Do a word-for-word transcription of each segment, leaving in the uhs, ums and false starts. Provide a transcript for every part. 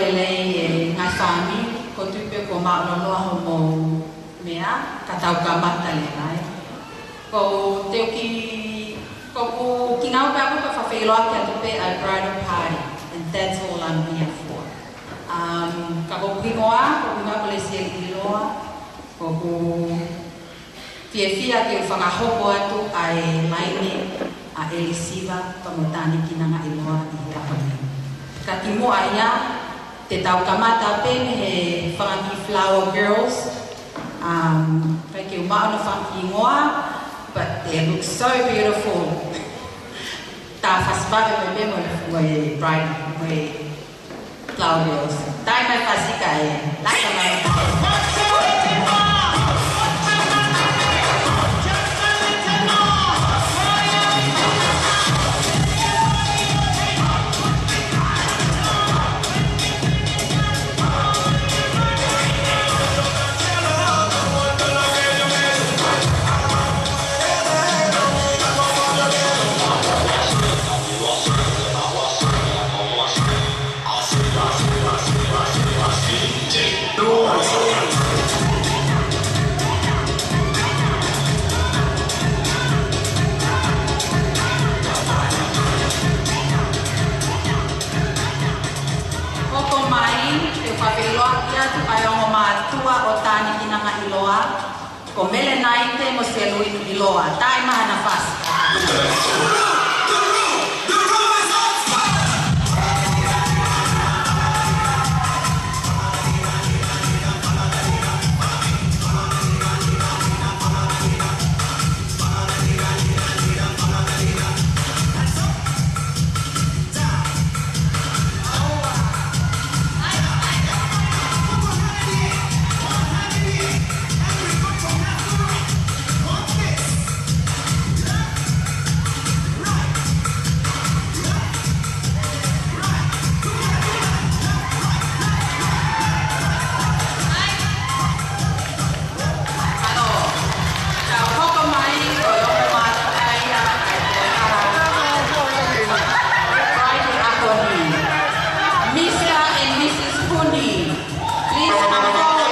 Lelei e ngaahi fāmili, ʻoku ou tui pē kuo māʻolunga hoʻomou meʻa, ka tau kamata leva, ē. Ko u teu ki, ko u kinautolu pē ʻoku ou fakafeʻiloaki atu pē ʻa e bridal party, and that's all I'm here for. Um, ka ko hoku hingoa, ko hoku hingoa ko Lesieli ʻIloa, ʻoku ou fiefia ke u fakahoko atu ʻa e laine ʻa ʻEli Siva pea mo Tāne Kinanga ʻIloa ʻi he ʻaho ni. Ka kimuʻa ia, te tau kamata pē mei he fanga kiʻi Flower Girls. Um, ʻikai ke u maʻu honau fanga kiʻi hingoa, but they look so beautiful. Tā fasi vave mai pē mo e, mo e bride, mo e Flower Girls. Taimi mai fasi ka e laka mai. Hoko mai, te u fakafeʻiloaki atu ʻa e ongo mātuʻa ʻo Tāne Kinanga ʻIloa, ko Melenaite mo Seluini ʻIloa, taimi mai hana fasi. Ano, tau hoko mai ko e ongo mātuʻa ia ʻa e tokotaha bride ʻi he ʻaho ni. Mister and Missus Puni, please come forward.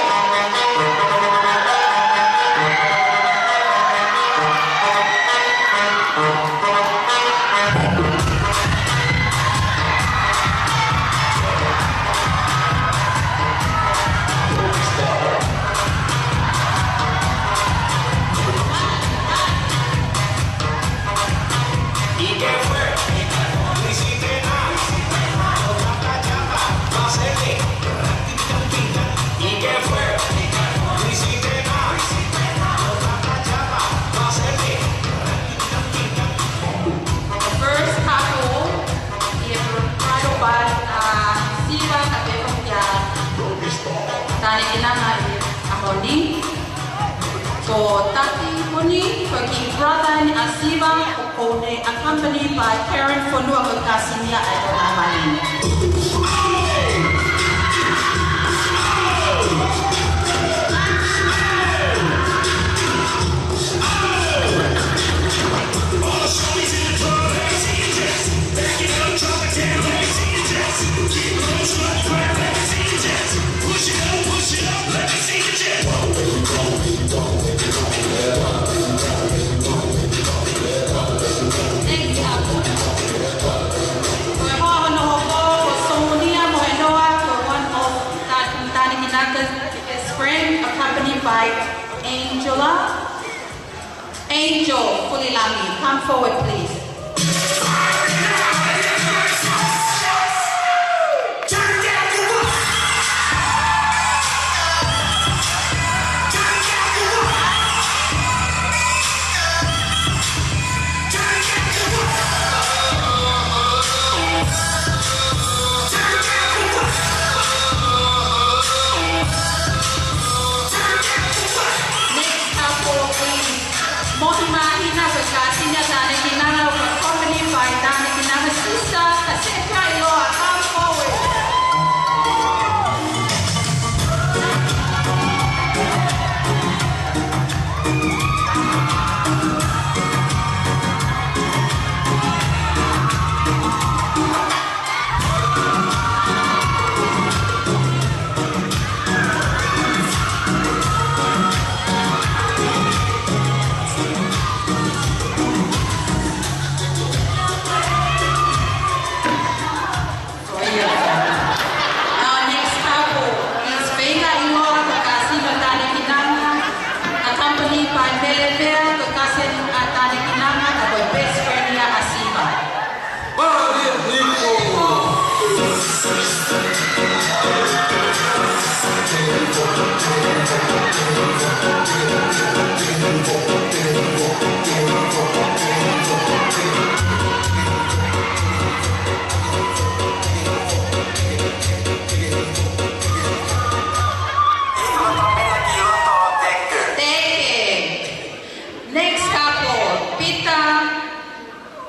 First couple, ʻi he bridal party ʻa Siva kae pehē kia Tāne Kinanga ʻi he ʻaho ni. Ko Tati Puni, ko e kiʻi brother eni ʻa Siva, ʻoku ne accompanied by Karen Fonua, ko e kāsini ia ʻa e tokotaha mali. Ko e hoa hono hoko, ko Somunia Mohenoa, ko one of Tāne Kinanga's best friend, accompanied by Angela. Angel Fulilami, come forward, please. Next couple, please. Mohi Mahina, ko e kāsini ʻa Tāne Kinanga. Teke. Next couple, Pita,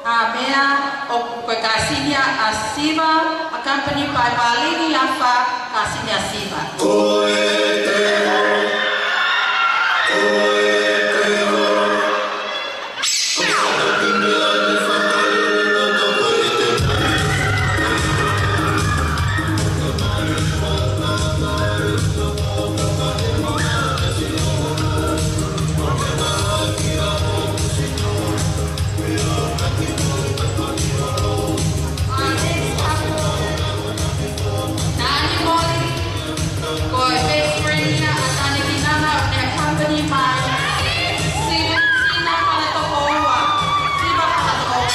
ʻa Mea, ʻo ko e kāsini ʻa Siva, accompanied by Palini Afa, kāsini ʻa Siva. Nani Moli, ko e best friend ia ʻa Tāne Kinaga, ʻo ne accompany mai Siva, Siva Kalatokoua. Siva Kalatokoua.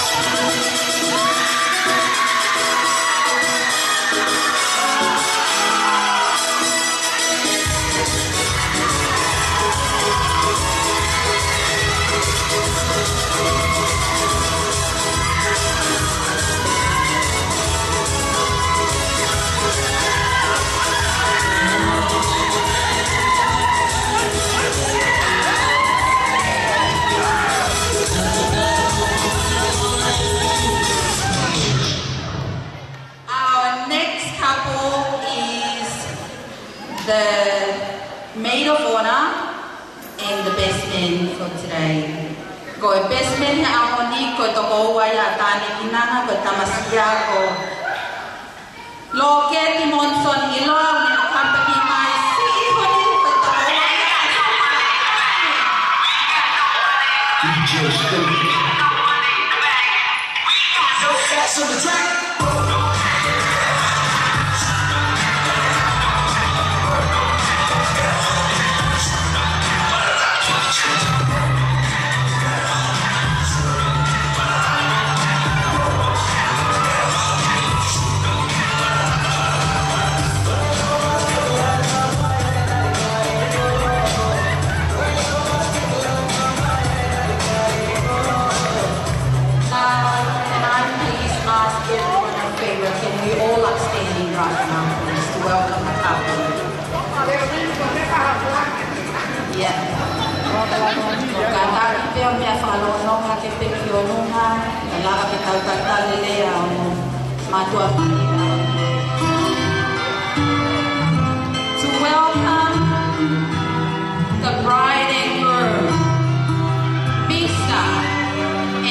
Our next couple is the maid of honor and the best man for today. Ko e best man he ʻaho ni, ko e tokoua ia ʻa Tāne Kinaga, ko e tamasiʻi ia ko Loketi Monson ʻIloa, ʻo ne accompany mai Siʻi Honi, ko e tokoua ia ʻa Siʻi Honi. D J Stokes. Uh, can I please ask everyone a favor? Can we all up standing right now, please, to welcome the couple? Yeah. Kātaki pē ʻo meʻa fakalongolango ke peki ʻo nunga, ka lava ke tau talitali lelei ʻa e mātuʻa. To welcome the bride and groom, Mister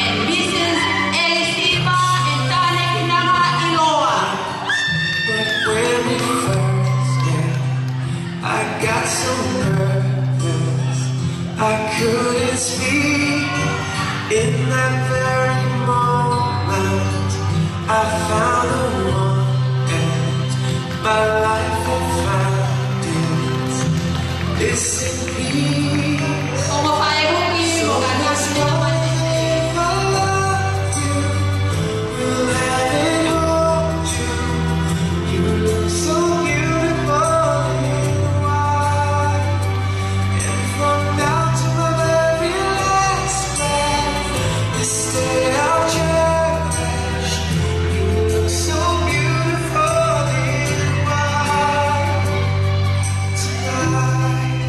and Missus Eli Siva and Tāne Kinaga ʻIloa. But when we first met, I got so nervous, I couldn't speak. In that very moment, I found the one, and my life had found its missing piece. So this love I loved you, will have it all true. You look so beautiful in white. And from now to my very last breath, this day I'll cherish. You look so beautiful in white tonight.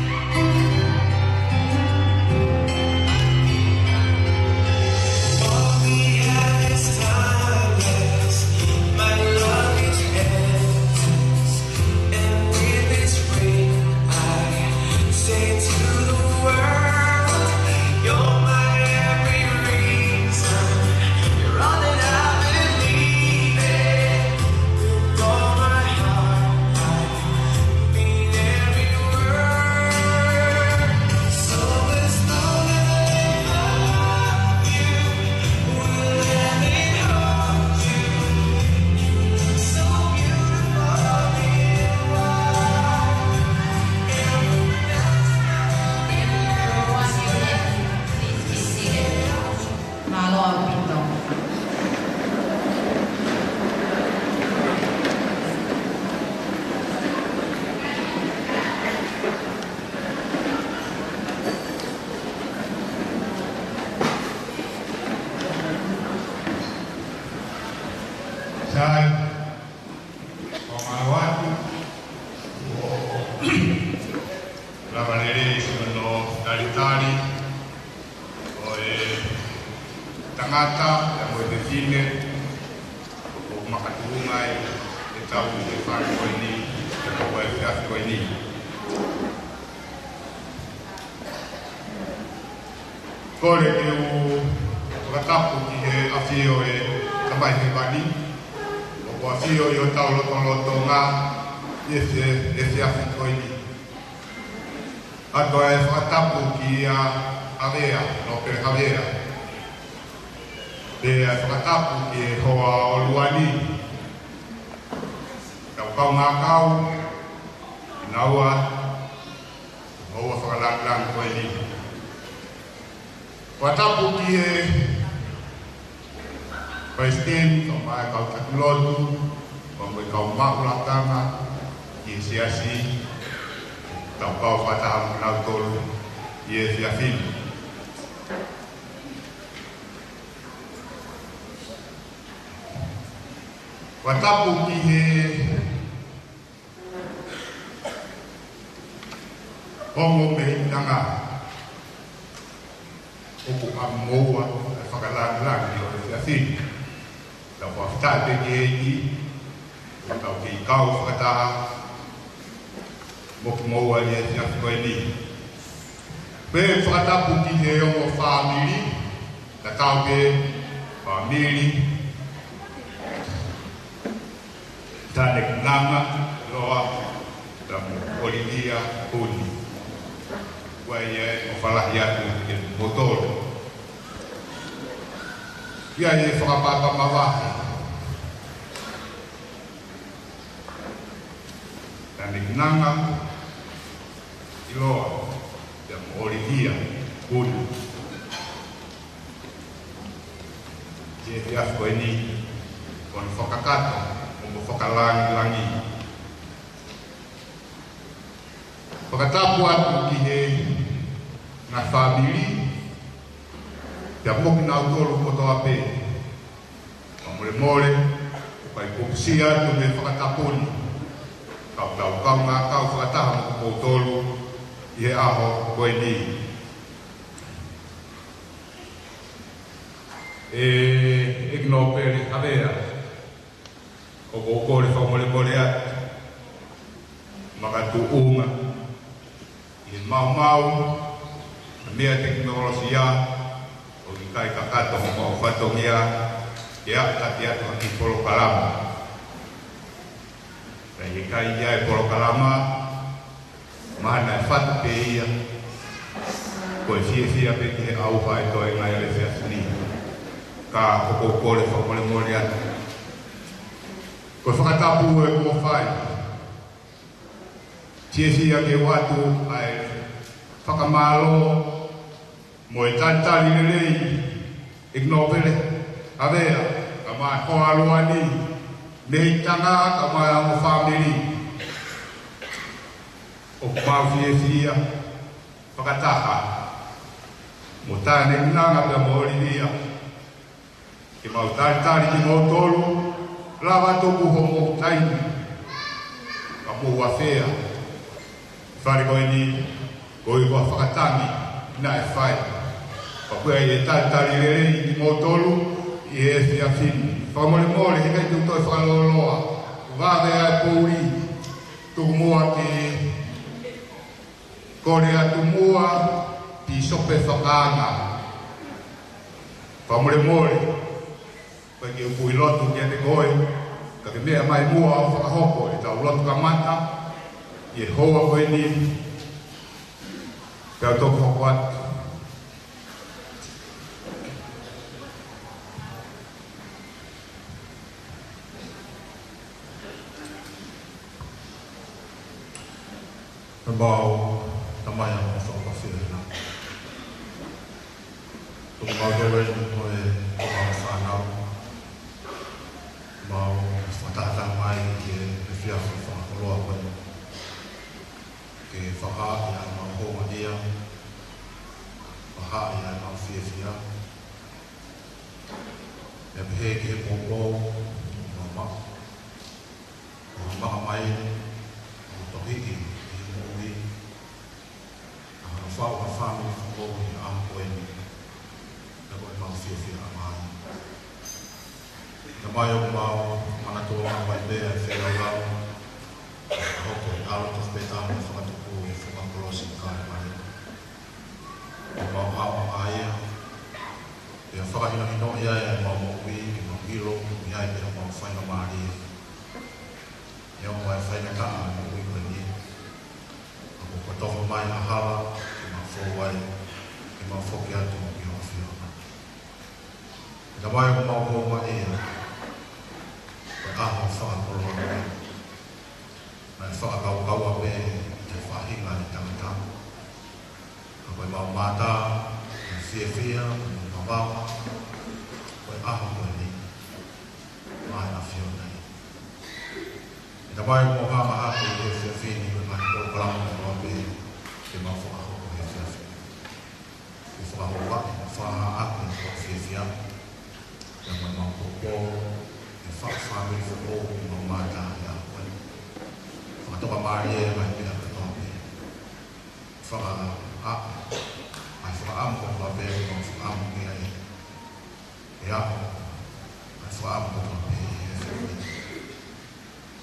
Lava lelei siʻono talitali ʻo e tangata, pea mo e fefine, ʻoku makatuʻunga ai ʻetau ʻi he fale ko eni, ʻetau ʻi he efiafi ko eni. Kole ke u fakatapu ki he ʻafio ʻa e Tamai Hēvani, ʻoku ʻafio ʻi hotau lotolotonga ʻi he efiafi ko eni. ʻA ia ko e fakatapu kia Havea, Nōpele Havea. Pea fakatapu ki he hoa ʻo Luani. Tau kaungā kau, kinaua, hoa fakalāngilangi ko eni. Fakatapu ki he palesiteni, kae ʻumaʻā e kau taki lotu, pea mo e kau maʻu lakanga ʻi he siasi, tau kau fakataha mo kinautolu ʻi he efiafi ni. Fakatapu ki he ongo mei Tonga ʻoku ʻamu moua e fakalāngilangi ʻo e efiafi ni. Tau fakafetaʻi pē ki he ʻEiki, ʻoku tau kei kau fakataha mo kimoua ʻi he efiafi ko eni. Pea fakatapu ki he ongo fāmili, tatau pē fāmili Tānekinanga Loa, pea mo ʻOlivia Puni. ʻOku ʻi ai ʻa e ʻofa lahi atu kiate kimoutolu. ʻI ai e fakapapau mavahe. Tānekinanga Loa, pea mo ʻOlivia Puni. ʻI he efiafi ko eni, ko hono fakakakato, mo hono fakalāngilangi. Fakatapu atu ki he ngaahi fāmili, pea mo kinautolu kotoa pē. Fakamolemole, ʻoku ʻikai ke u pupusi atu mei he fakatapu ni. Ka ʻoku tau kaungā kau fakataha mo kimoutolu ʻi he ʻaho ko eni. ʻE, ʻEiki Nōpele Havea, ʻoku ou kole fakamolemole atu, makatuʻunga ʻi he maumau ʻa e meʻa tekinolosia, ʻoku ʻikai kakato homau fatongia ke aʻu atu ki ha kiʻi polokalama. Ka ʻi he ʻikai ʻi ai e polokalama, mahalo naʻe fatu pē ia, ko e fiefia pē ki he ʻauha e toenga ʻo e efiafi ni. Ka ʻoku ou kole fakamolemole atu. Ko e fakatapu ē kuo fai, fiefia ke ʻoatu ʻa e fakamālō mo e talitali lelei, ʻEiki Nōpele Havea, kae ʻumaʻā e hoa ʻo Luani, mei Tonga, kae ʻumaʻā e ongo fāmili. ʻOku mau fiefia fakataha mo Tānekinanga pea mo ʻOlivia, ke mau talitali kimoutolu, lava tuku homou taimi, ka mou ʻafea. Fale ko eni, ko e ʻuhinga fakatangi naʻe fai. Ka ko e talitali lelei kimoutolu ʻi he efiafi ni. Fakamolemole, he ʻikai te u toe fakalōloa. Vave ʻa e pouli, tuku muʻa ke kole atu muʻa, Pīsope Fakaanga. Fakamolemole, ʻikai ke u puhi lotu kiate koe, ka ke meʻa mai muʻa ʻo fakahoko ʻetau lotu kamata ʻi he houa ko eni, pea u toki hoko atu. Mau tamai ʻa mau fakafeʻiloaki. Tuku mau tole mo e ko mau fānau. Mau fakataha mai ki he efiafi fakakoloa ko eni. Ke fakahā ʻa mau houngaʻia, fakahā ʻa mau fiefia. Pea pehē ki he poupou, mama. ʻO maka mai, ʻo tohiʻi, ʻi he moʻui. Fāmili foʻou ʻi he ʻaho ko eni, ʻa ia ko e mau fiefia mai. Tamai, ʻoku mau manatua mai pē ʻa e feilaulau ʻa e hoko ʻi he ʻAlo tofu pē taha mo e Fakatupu ʻi he funga kolosi ʻi Kalevale. ʻOku mau haʻu ʻa ia, ʻo fakahinohinoʻi ai ʻa e mau moʻui, ke mau ʻilo, ʻoku ʻi ai pē ʻa e mau faingamālie. ʻE ʻoku ʻi ai e faingataʻa ʻo e moʻui ko eni. ʻOku kotofa mai ʻa e hala ke mau fou ai, ke mau foki atu ki ho ʻAfio. Tamai, ʻoku mau houngaʻia, ko e ʻaho fakakoloa ko eni. Naʻe fakakaukauʻi pē ʻe he faʻahinga ʻo e tangata. Ka ko e mau mata, ʻe fiefia, ʻe mamafa, ko e ʻaho ko eni, maʻa e ʻAfiona ia. ʻE Tamai, ʻoku mau hanga hake ʻi he efiafi ni, ko e ngaahi polokalama kotoa pē, ke mau fakahoko he efiafi ni. Ke fakahoko ʻa e fakahā ʻaki ʻa e fiefia, ʻa e mau poupou, ʻa e fakafāmili foʻou, ʻa e mau mata, ʻa e ʻaho ko eni. Fakatoka mālie, ʻa e ngaahi meʻa kotoa pē. Fakaʻā, ʻa e fakaʻamu kotoa pē, ʻa e fakaʻamu ki ai. ʻE ʻaho, ʻa e fakaʻamu kotoa pē, ʻe fakaʻamu.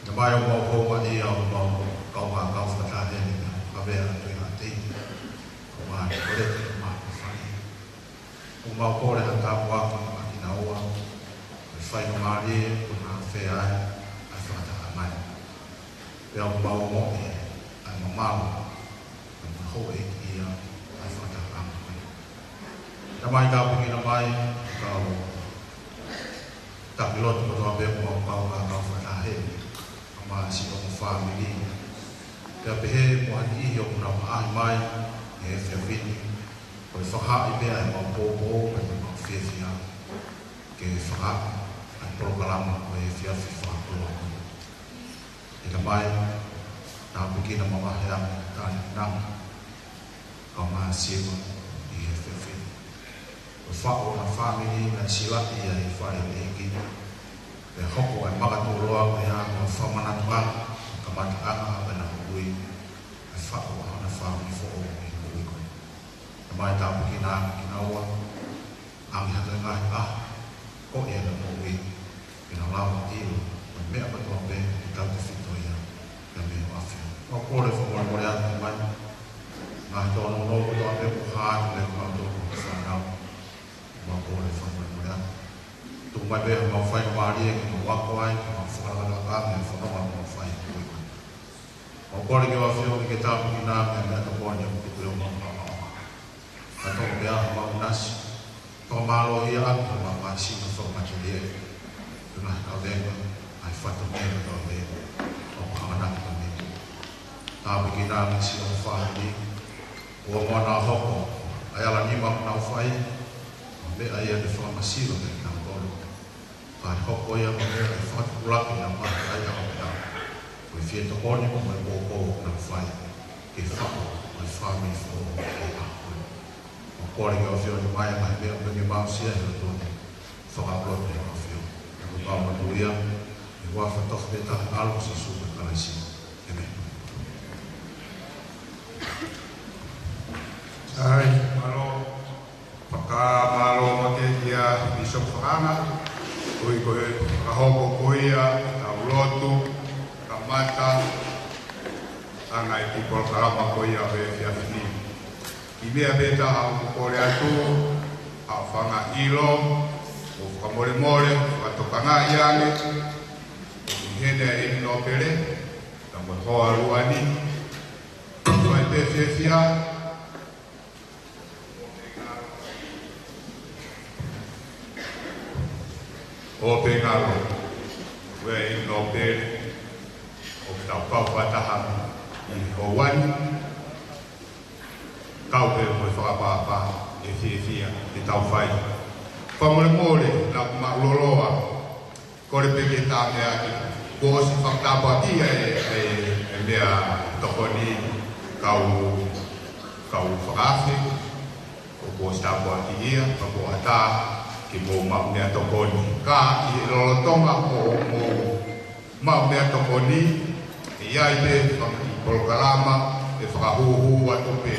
Tamai, ʻoku mau houngaʻia, ʻoku mau kau, kau fakataha heni, ka vea atu ʻi ha teini. ʻOku mau kole, ʻoku mau kole ha tāpuaki maʻa kinaua, ʻa e faingamālie, ʻoku nau fai ai, ʻa e fakataha mai. Pea ʻoku mau ongoʻi ʻa e mamafa, ʻa e houʻeiki ia, ʻa e fakataha mai. Tamai, tāpuekina mai, kau taki lotu kotoa pē ʻoku mau kau, kau fakataha heni, ʻa e mau siʻi ongo fāmili. Pea pehē mo ha niʻihi ʻoku nau ʻaʻahi mai, ʻi he efiafi ni, ko e fakahā pē ʻa e mau poupou, ʻa e mau fiefia, ke fakahā ʻa e polokalama ʻo e efiafi fakakoloa. ʻE Tamai, tāpuekina mai ʻa e ʻaho ni, tāpuekina mai, kau mai siva ʻi he efiafi ni. ʻO faʻo ʻa e fāmili naʻe silaʻi ia ʻi he fale ʻeiki. Pea hoko ʻa e makatuʻuloa ko ia ʻo e fakamanatu ʻa e kamataʻanga ʻo ʻena moʻui. ʻE faʻo ʻa hona fāmili foʻou ʻi he moʻui ko eni. Tamai, tāpuekina mai kinaua, ʻa e ngaahi ʻaho, ko ia ʻena moʻui, ke nau lava ʻo ʻilo, ko e meʻa kotoa pē, ke tautefito ia, ia mei ho ʻAfio. Mau kole fakamolemole atu mai, ngaahi tōnounou kotoa pē, ʻoku hā atu mei he mau tōnounou fānau, mau kole fakamolemole atu. Tuku mai pē ʻa e mau faingamālie, ke mau ako ai, ke mau fakalakalaka, ke fononga mau fai, ko ia. Mau kole ki ho ʻAfio, ke tāpuekina mai, meʻatokoni, ʻoku tuku ʻi homau ʻaonga. Ka toko pea mau nasi. Fakamālō ia ʻaki ʻa e mau māsina fakamatelie. Tuna he kavenga, ʻa e fatongia kotoa pē. ʻOku hanga na ka me. Tāpuekina mai siʻi ongo fāmili. ʻOku mau nau hoko. ʻA e ala nima ʻoku nau fai. Mo e meʻa ia ke fakamasiva ke nau tolo. Kae hoko ia ko e meʻa ke fakatupulaki ʻa e maʻa ʻa e ʻaho pē. Ko e fie tokoni mo e poupou ʻoku nau fai. Ke faʻo, ko e fāmili foʻou ʻo e ʻaho ko eni. Mau kole ki ho ʻAfio ʻo mai ʻa e meʻa ʻoku ne mau aʻusia he lotu ni. Fakaʻotua ki ho ʻAfio. Ko e mau manatu ia, ʻi he huafa tofu pē taha ʻo Sīsū Kalaisi. ʻĒmeni. ʻAi, mālō. Fakamālō makehe kia Bishop Fakanga, koeʻuhi ko e fakahoko ko ia ʻetau lotu, kamata, ʻa e ngaahi kiʻi polokalama ko ia ʻo e efiafi ni. Kiʻi meʻa pē taha ʻoku kole atu, ʻa e fanga ʻilo, ʻo fakamolemole, fakatokangaʻi ange, ʻoku ʻi heni ʻa e ʻEiki Nōpele, ka mo e hoa ʻuluaki, fai pē fiefia, ʻo pē ngalo, ʻa e ʻEiki Nōpele, ʻoku tau kau fakataha ʻi he houa ni, kau pē mo e fakaʻapaʻapa ʻe fiefia ke tau fai. Fakamolemole, naʻa ku maʻuloloa, kole pē ke tāmeaʻi, kuo ʻosi fakatāpuakiʻi ʻa e, ʻa e, ʻa e meʻatokoni kau, kau fakaafe, kuo ʻosi tāpuakiʻi ia, ka kuo ʻatā ke mou maʻu meʻatokoni. Ka ʻi he lolotonga ʻo hoʻomou maʻu meʻatokoni, ʻe ʻi ai pē fanga kiʻi polokalama ʻe fakahūhū atu pē.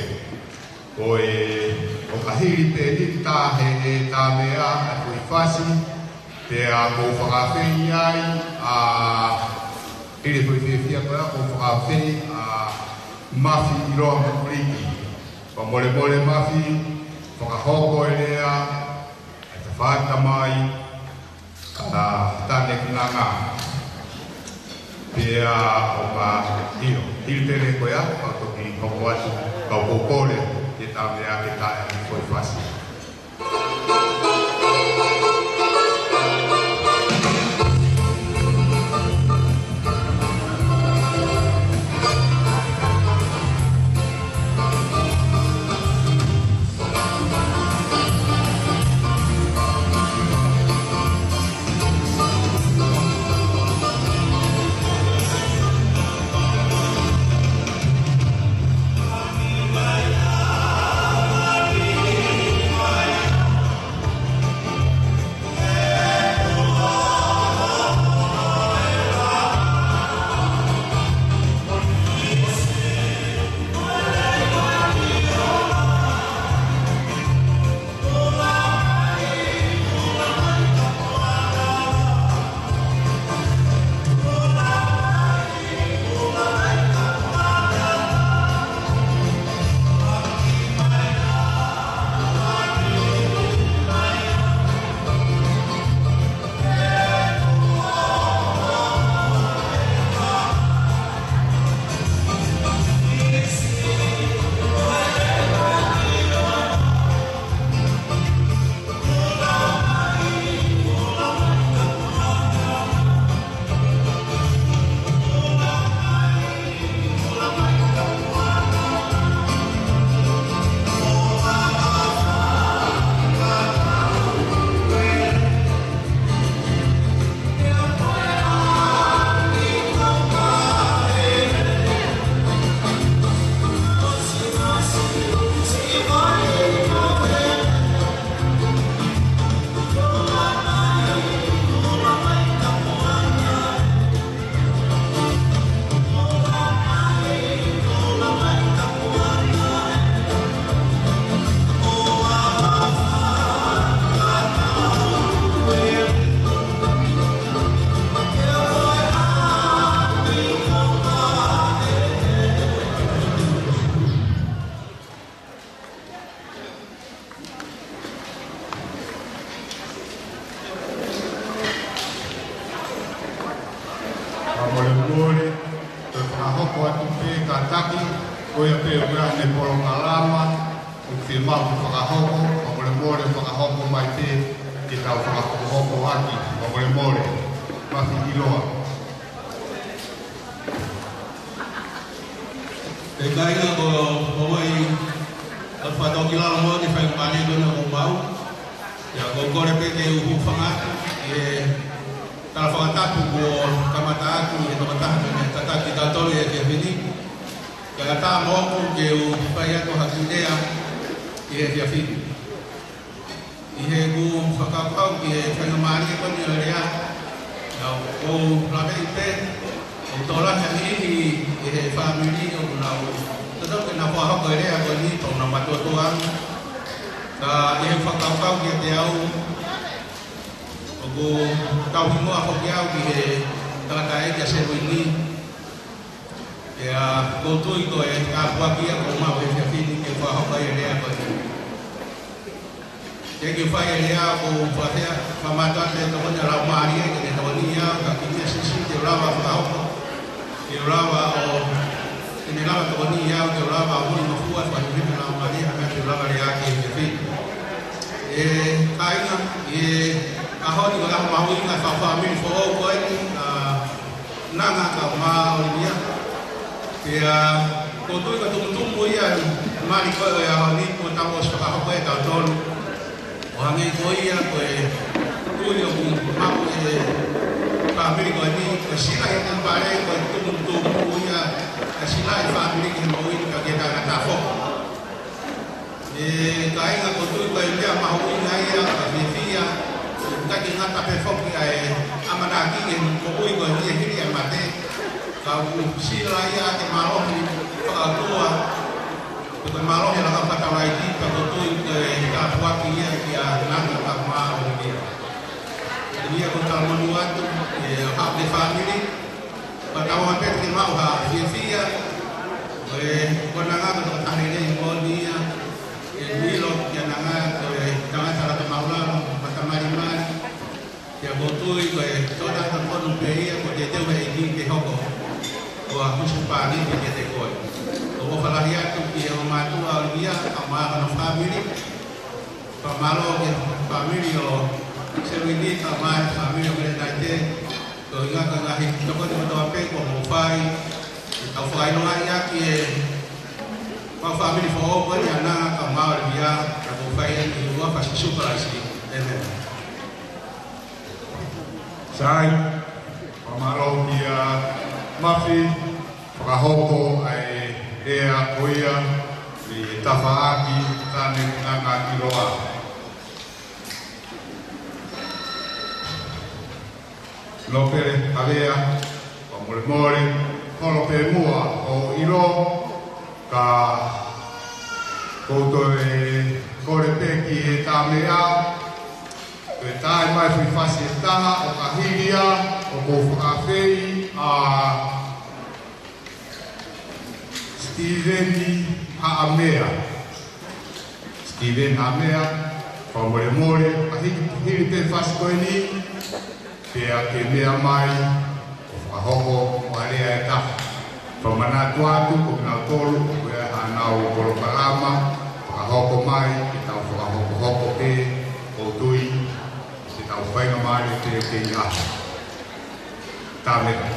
Ko e ʻoka hili pē ʻeni ʻa e tā meʻa ʻa e foʻi fasi, pea ʻoku ou fakaafeʻi ai ʻa e foʻi fiefia ko ia, ʻoku ou fakaafeʻi ʻa Mafi ʻIloa Makuliki. Fakamolemole Mafi, fakahoko e lea ʻa e tafaʻaki tamai, ʻa Tane Kinanga. Pea ʻoka ʻio, hili pē ʻeni ko ia, kau toki hoko atu, kau kole ke tā meʻa ke tā e foʻi fasi. Fakamolemole, ko e fakahoko atu pē kātaki, ko ia pē ʻoku ʻi ai ʻene polokalama ʻoku fiemaʻu ke fakahoko, fakamolemole fakahoko mai pē ke tau fakahokohoko ʻaki, fakamolemole, Mafi ʻIloa. Pea kāinga, ko e ʻofa ʻi he fakatōkilalo mo e faingamālie ko eni ʻoku ou maʻu. Pea ʻoku ou kole pē ke u hūfanga atu ʻi he tala fakatapu kuo kamata atu ʻi he tokotaha ko eni ʻoku tataki kitautolu he efiafi ni. Kae ʻatā moʻoku ke u fai atu ha kiʻi lea ʻi he efiafi ni. ʻI heʻeku fakakaukau ki he faingamālie ko eni ʻo e lea, naʻa ku lave pē, ʻoku tokolahi ha niʻihi ʻi he fāmili ʻoku nau totonu ke nau fakahoko e lea ko eni, ʻoku nau matuʻotuʻa ange. Ka ʻi heʻeku fakakaukau kiate au, ʻoku tauhi muʻa foki au ki he tangataʻeiki ʻa Seluini. Pea ʻoku ou tui ko e tāpuaki ia ʻoku ou maʻu he efiafi ni ke fakahoko ai e lea ko eni. Ke u fai e lea ʻoku ou fakaafeʻi, fakamātoato e tokoni ʻa e Laumālie ke ne tokoniʻi au, ka kiʻi meʻa siʻisiʻi te u lava fakahoko, ke u lava ʻo, ke ne lava tokoniʻi au, ke u lava ʻo moʻui ngofua, fakahinohino ʻe he Laumālie ha meʻa te u lava lea ki he efiafi ni. ʻE kāinga, ʻi he ʻaho ni ko e ʻaho mahuʻinga ʻi he fāmili foʻou ko eni, ʻa Nanga kae ʻumaʻā ʻOlivia. Pea ʻoku ou tui ko e tumutumu ia ʻo e mali ko ē ʻo e ʻaho ni kuo tau ʻosi fakahoko ʻe tautolu. ʻO hangē ko ia ko e tui ʻoku maʻu ʻe he fāmili ko eni, ko e sila ʻi he temipale ko e tumutumu ia, ko e sila ʻi he fāmili ki he moʻui ni pea ki he tangata foki. ʻE kāinga, ʻoku ou tui ko e meʻa mahuʻinga ia, ka fiefia, ʻikai ke ngata pē foki ʻa e ʻamanaki ki he moʻui ko eni hili ʻa e mate, ka ʻoku sila ia ʻa e mālohi fakaʻotua, ko e mālohi ʻo e lakanga fakataulaʻeiki Ko e tau monū atu, ʻe, haʻu ki he fāmili. Ko e tau ʻofa pē ke maʻu ha fiefia. Ko e konanga ko e tau tane nei moni ia. ʻE milo ki a nanga ko e tangata lata maulalo, mata malimali. Pea ʻoku ou tui ko e tō tangata monu pē ia, ko e teuteu ʻe he ʻEiki ke hoko ko ha husepāniti kiate koe. ʻOku ou ʻofa lahi atu ki he ʻomai ʻa ʻOlivia, kae ʻumaʻā hono fāmili. Fakamālō ki he fāmili ʻo Selini, kae ʻumaʻā e fāmili ʻo Mele Naite, ko e ʻuhinga ko e ngaahi tokoni kotoa pē kuo mou fai, ʻetau fakaʻilongaʻi ʻaki e kau fāmili foʻou ko eni ʻa Nanga kae ʻumaʻā ʻOlivia, ka mou fai eni ʻi he huafa ʻo Sīsū Kalaisi. ʻĒmeni. Sai, fakamālō kia Mafi, fakahoko ʻa e lea ko ia, ʻi he tafaʻaki, tane ki Nanga ki Loa. Nōpele Havea, fakamolemole, holo pē muʻa ʻo ʻilo, ka ʻoku ou toe kole pē ki he tā meʻa, toe tā mai foʻi fasi ʻe taha, ʻo ka hili ia, ʻoku ou fakaafeʻi ʻa Sitīveni Haʻamea. Sitīveni Haʻamea, fakamolemole, ka hili, hili pē fasi ko eni, pea ke meʻa mai, ʻo fakahoko, ʻo alea e taha. Fakamanatu atu, ko kinautolu, ko e hanau polokalama, fakahoko mai, ke tau fakahokohoko pē, ʻoku ou tui, ke tau faingamālie pē ke ia. Tāmela.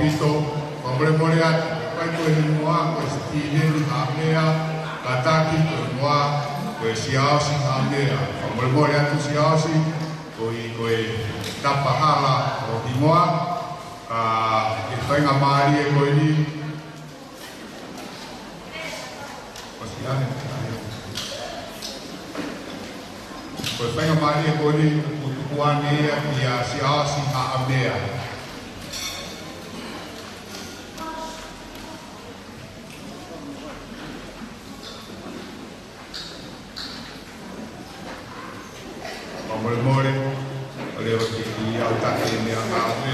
Kristo, fakamolemole atu, ʻoku ʻikai ko e hingoa ko Sitiveni Haʻamea, kātaki ko e hingoa ko Siaosi Haʻamea. Fakamolemole atu Siaosi, ko e, ko e tapahala ʻo e hingoa, ka ko e faingamālie ko eni, ʻosi ane, ko e faingamālie ko eni ʻoku tuku ane ia kia Siaosi Haʻamea. Fakamolemole, ʻo leva ke u ʻai atu e meʻangāue.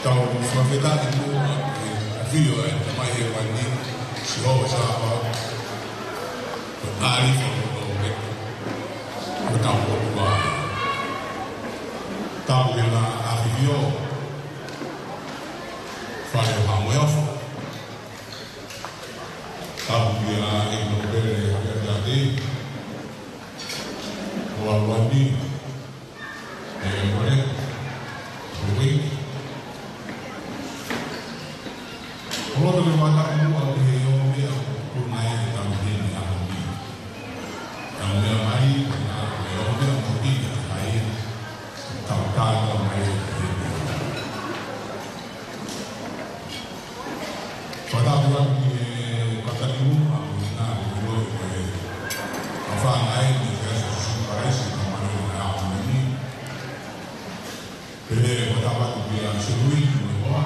Tau fakafetaʻi muʻa ki he ʻafio ʻa e Tamai Hēvani, Sihova Sāpaoti, ko e ʻAlifa ʻo e ʻOtua, ko e Taupotu ʻa e. Tapu ki he ʻAfio, Fale ʻo Haʻamoheofo. Tapu kia ʻEiki Nōpele Hakeakiate, Hola Luani, ʻEiki Mole, Uiki. ʻOku ou loto ke u fakatapu muʻa ki he ongo meʻa ʻoku nau ʻi he tauhi ni ʻa Hami. Tau meʻa mai, ʻa e ongo meʻa ʻoku piki ai, tau tātā mai ʻi he Fakatapu atu ki he Fakatapu, ʻa ia ko e ʻilo ko e afana e ni ke asa Sīsū Kalaisi ka manu e ʻaho ni. Pele fakatapu atu ki he Sēluini mo e hoa.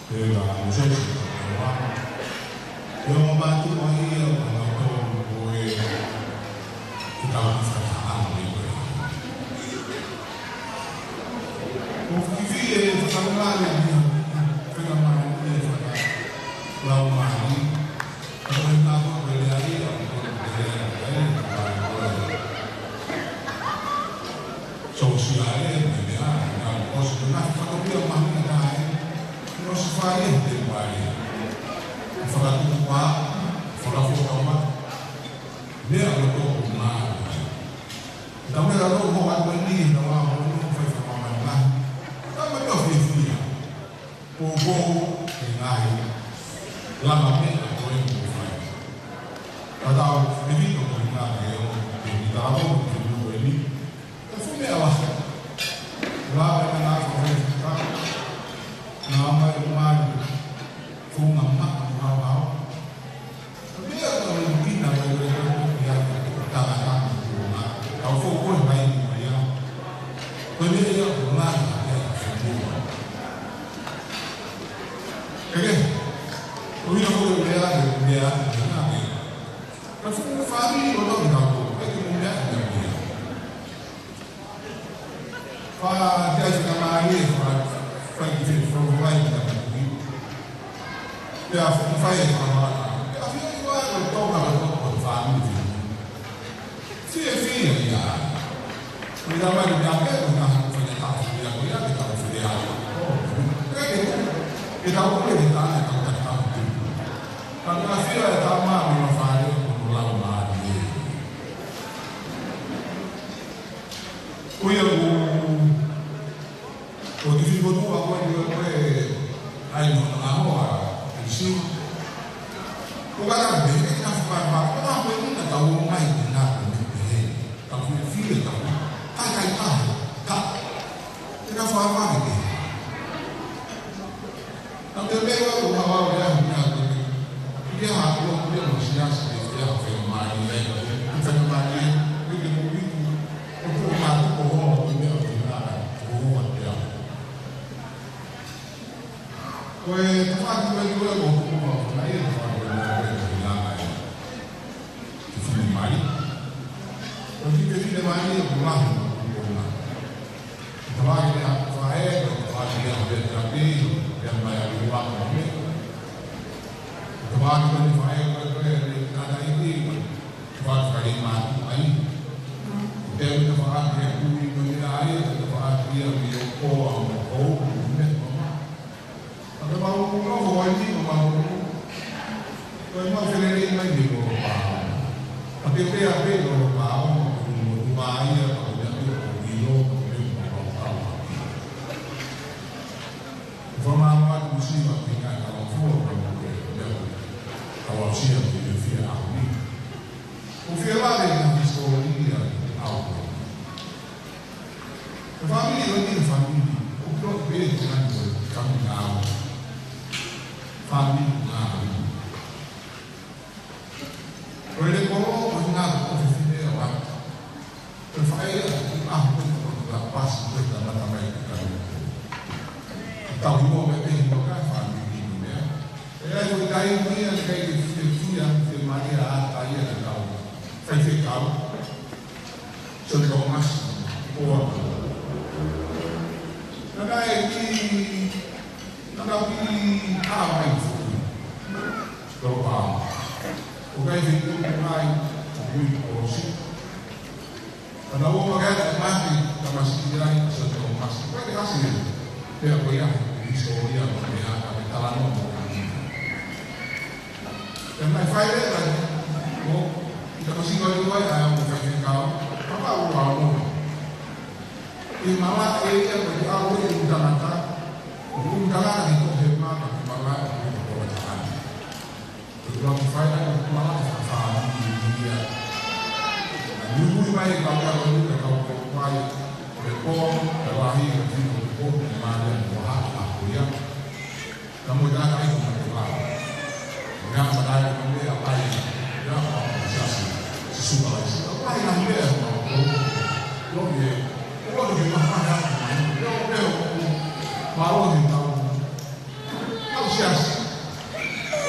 Pele ʻa Mōsese mo e hoa. Pele ʻa mātuʻa ia ʻo kanautolu ko e ʻi tau ki fakaʻamu i koe. Ko fifili e fakamālō ni, fakamālō ni e fakalaumālie. Ka ko e ngā ko e lea ia, ko e lea ia, ko e lea ia. Sōsiale, mo e meʻa, ngā ʻosi ko e ngaahi fatongia mahuʻinga taha ē, ʻosi fai ʻe he temipale. Fakatupu pā, fakafofonga, meʻa ʻoku tō ko e ngā. Tau meʻa ʻoku tō ko e ngā ni, tau ʻā ko e ngā fai fakamāmani. Tau meʻa fiefia. Poupou e ngaahi langa meʻa ko ē ʻoku fai. Ka tau, e vito ko e ngā ke o, ke ni tau o, ke ni o e ni. Ka fai meʻa lahi. Lava e ngā fai fai. Ngā mai o mai. Funga maʻa, ngā hao. Meʻa ko e ʻuhinga ko e ko e ko e ia ko e tangata ko e ngā. Kau fou ko e mai ni mai ia. Ko e meʻa ia ko e ngā ia ko e fenua. Eke, ʻuhinga ko e meʻa ko e meʻa ko e ngā ke. Ka fou ko e fāmili ko e ngā ko e ko e meʻa ko e meʻa. Fa, te ai fakamālie, fa, fa ki te, fa, fa ki te, pea fai e fakamālie. Pea fai e fakamālie, ko e tō ka ko e tō ko e fāmili. Fie, fie, ia. Ko ia mai, ia, ke, ko na, ko ia, ta, ia, ko ia, ke ta, ko ia. Ke, ke, ke ta, ko ia, ke ta, ke ta, ke ta, ke ta. Ka, ka fie, e ta, ma, ma, fa, e, ko, ko, lau, ma, ia. Ko ia ʻoku, ʻoku te fiko tua ko e, ko e, ai no, na mo a, isi. Ko ka ta me, ke ta fika ma, ko ka ko e na tau mai, na ko e, tau fie, fie, tau. Kai, kai, kai, kai. Ke ta fika ma, ke. Ka te mea ua ko hawa o ea hina ko ni. Ia ha ko ni mo siasi ke fea fai mai ai. Fai mai ai. Ni ke mo ni ko. Ko ko ma ko ho ko ni o ni na. Ko ho wa te a. Ko e tafati mai ko e ko ko ma ko na ia ko ko na ia ko na ia. Ke fai mai. Ko ki ke fai mai ia ko lahi ko na. Tavake ne a fae, tavake ne a pia pia pia mai a liwa ko me. Tavake ne fae ko e ko e ne tata i ki ko. Tavake ka le ma tu ai. Te me tavake ne kui ko ne ai, tavake ia mi o ko a mo ko me. Ka te mau nofo ai ni, ka mau nofo. Ko e mau felelei mai ni ko pa. Ka te pea pe ko pa, ko mo tu mai ia, ka ko te atu ko ilo, ka ko te ko pa. Ko ma ma tu si ma pe ka ka lo fo, ka ko te ko. Ka wa si a pe fia a ni. Ko fia la de na historia au. Ko e fāmili ʻo ni fāmili. ʻOku ʻilo pē te nani ko e fāmili ngāue. Fāmili ngāue. Ko e lekolo ko e ngāue ko e fefine ʻo atu. Ko e faʻē ʻa ki ʻaho ko e ko e pasi ko e tangata mai ki kanu. Tau himo me pe himo ka fāmili ni mea. E ai ko e kai ni a kai ke fie fia, fie maria a kai a ke kau. Kai ke kau. Sō Tōmasi, ʻoa. Nana e ki, nana ki a mai fui. Tō pā. ʻO kai fei tō mai, ʻo kui ʻo si. Ana ʻo makai a mati, Tōmasi ki ai, Sō Tōmasi. Kai te kasi e, pea ko ia, historia, ko mea, ka me tala no mo. Te mai fai e, kai, ʻo, i ta kasi ko i wai, ai, ʻo kai fei kau, papa ʻo ʻo. I mala e ia ko te au e utanata, utanata ni ko he mata ki mala e ko ko ko tani. Ko te lau ki fai ai ko mala e fai ia. Nui mai e kau ia ko ni ka kau ko fai, ko e ko, ko e lahi, ko e tino, ko e ko, ko e mala e ko ha, ha, ko ia. Ka mo e tata ai ko ma te mala.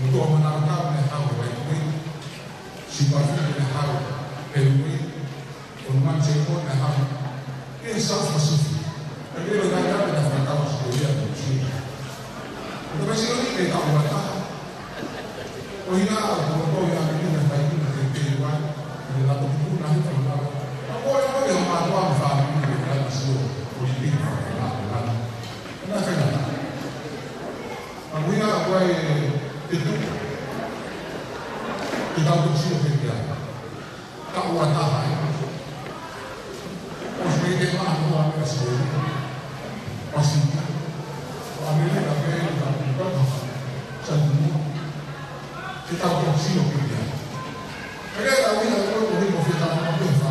Mo toʻo manava tau ne hau e Vainui, Sipafi ne hau e Pelui, ʻo Manu Seimone ne hau e South Pacific. ʻE lele ka ia me ta fakatau Australia mo China. Ko e Pasifiki ke kau ua taha. ʻO ina ʻa ko ko ia me ina fai ina ke te ua. Ke la to ku na hi ka la. Ka ko e ko e ma ko a fa ni ke la sio. Ko i pina fa la la. Na fai na. Ka ʻuhinga ko e te tu. Te tau toki sio ke te ʻai. Ka ua taha ē. ʻOsi mei te maha noa me sio. ʻOsi. ʻO ʻAmelika pē ka ku ka ka. Sa tu mo. Te tau toki sio ke te ʻai. Ka ke tau ina ko ko ni mo feta mo ke fa.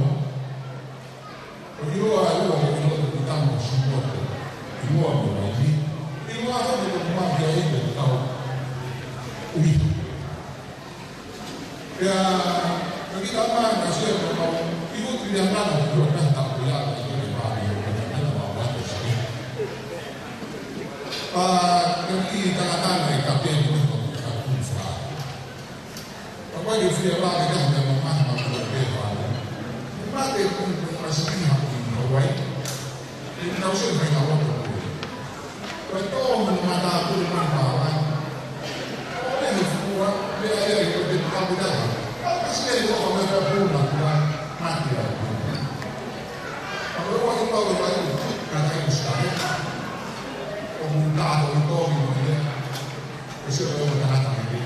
ua. ʻO ʻiloa ʻe ua ko e ʻilo ʻo e tama ʻo Simote, ʻiloa mo Laini, ʻiloa ʻe he ʻomai ai ʻe he kau ʻuhi. Pea, ka kita mai na sia ko mau, i ko tu ia nana ko tua kata ko ia ko ia ko ia ko ia ko ia ko ia. Pa, ka ki ta kata na e ka pe ko ko ka ku fa. Pa ko ia fia la ke ka ka ma ma ma ko ia pe fa. Ma te ku ko ma si ki ha ko ia ko ia. Ni na usi ka ka wa ko ia. Ko e tō manu mata aku ni manu pālai. Ko e ni fua, me ai ai ko te pāpū taha. Ka si ai ko me ka pū na kua, mati au. Ka ko e ua i pau e vai, ka kai ko stai. Ko mun tato i tō mi mo ia. Ko se ko e taha taha ni.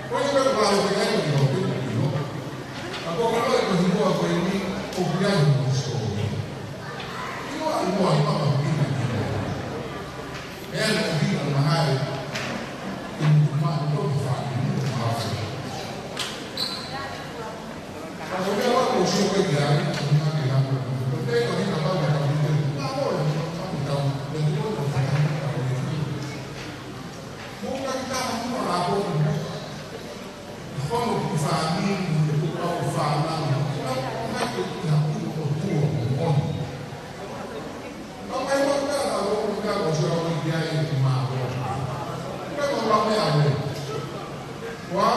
Ko e ni ka pālai ke kai ko i tō mi mo ia. Ka ko ka loi ko hingoa ko eni, ko kuiai mo sō. Hingoa, hingoa, hingoa, hingoa, hingoa. Ea, ʻo hina mahalo, ʻi mutu mā, ʻo toki fāki, mutu mā. Ka ko e meʻa ʻoku ou sio ko ē ki ai, ʻo hina ke hanga, ʻo te ko hina tau ka tau te, mā ʻo e, mā ʻo tau, te tuʻu ʻo tau ka tau te. Mo ka ki taha mua ʻa ko, Hono ki fāmili, mo e kau fānau, mo e kau fānau ki ha kau ʻotua mo ʻoni. Ka mai mo ka ka o ka o sio ki ai ki mā o. Ka ko la me a me. Wa,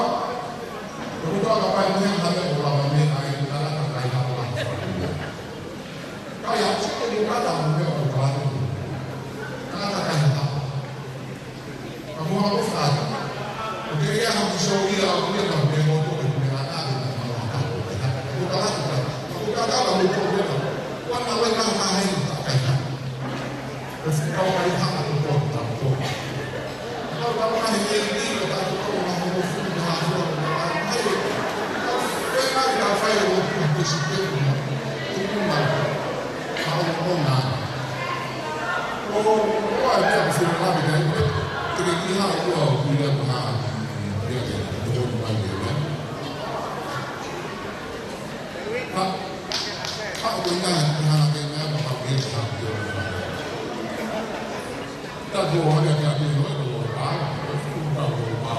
ko ka ka pai mo ha me o la me ai ka la ka kai ha o la. Ka ia, sio ki ka ka mo me o ka la. Ka la ka kai ha. Ka mo ha ko fai. Ko te ia ha ki so ia o ia ka me mo to me la ka me na ma la ka. Ko ka la ka. Ko ka la ka mo to me la. Ko na we ka ha hai ka ka. Ko si ka wa ka ha ko to ka to. Ka ka ma he e ni ka ka to ma mo fu ka ha fu ka ha. Ko ka ka fai o ku ko si te ku na. Ku na. Ka o ko na. ʻO, ʻo, ʻa e meʻa ko Fila Lavi kai, te ke kiha ʻo ua ʻo kuia ko ha, ia ke, ko hono mai ke, ne? Ha, ha, ko ia, ha, ke meʻa ko ha, ke ha, ke ha. Ta ko ha, ke ha, ke ha, ko ha, ko ha, ko ha.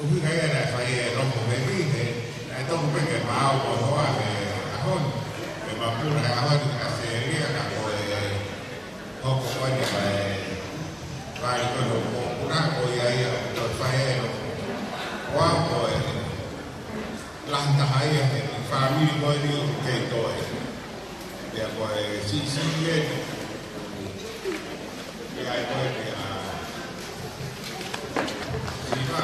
ʻUhinga ia naʻe fai e nofo mei Vine, naʻe toki pē ke maau ko hoa he ʻaho ni, ke mapuna he ʻaho ni ka se ia ka ko e hoko ko eni ka e vai ko e nofo mapuna ko ia ia ko e fai e nofo. Ua ko e Taha ia he fāmili ko eni ʻoku kei toe. Pea ko e siʻisiʻi eni. Pea ko e pea siva.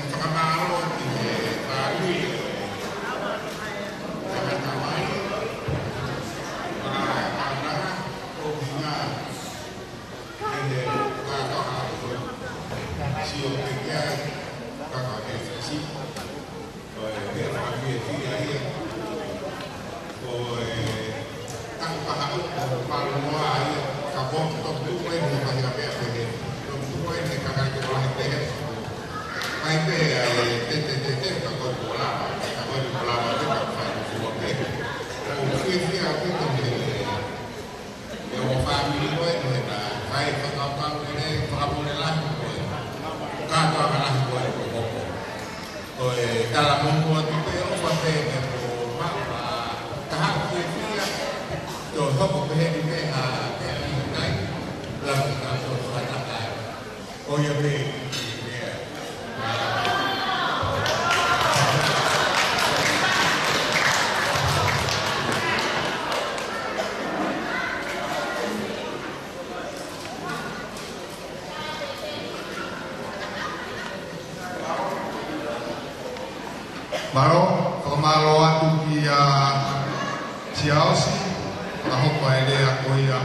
Fakamālō ki he fāmili. Tangata mai. Ua, ua, ua, ua, ua, Ko e fāmili ko ē, ko e fai fakakaukau lelei, fakamole lahi ko ē. Kātoanga lahi ko ē ko e hoko. Ko e talamai atu pē ʻofa pē mo e maʻu ʻa e taha fiefia, ʻo hoko pehē ni pē ha, pē ni tai, lava ka tō fakatakai. Ko ia pē, ia. Mālō, fakamālō atu kia Siaosi, fakahoko e lea ko ia,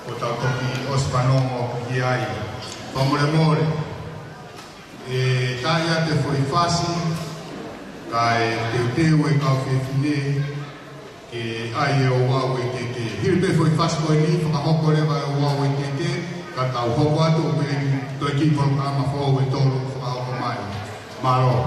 ʻo tau toki ʻosi fanongo ki ai. Fakamolemole, ʻe tā ia te foʻi fasi, kae teuteu e kau fefine, ke ʻai e ouau ʻekeʻeke. Hili pē foʻi fasi ko eni, fakahoko leva e ouau ʻekeʻeke, ka tau hoko atu ʻo pehē ni toe kiʻi polokalama foʻou ʻe tolu fakahoko mai. Mālō.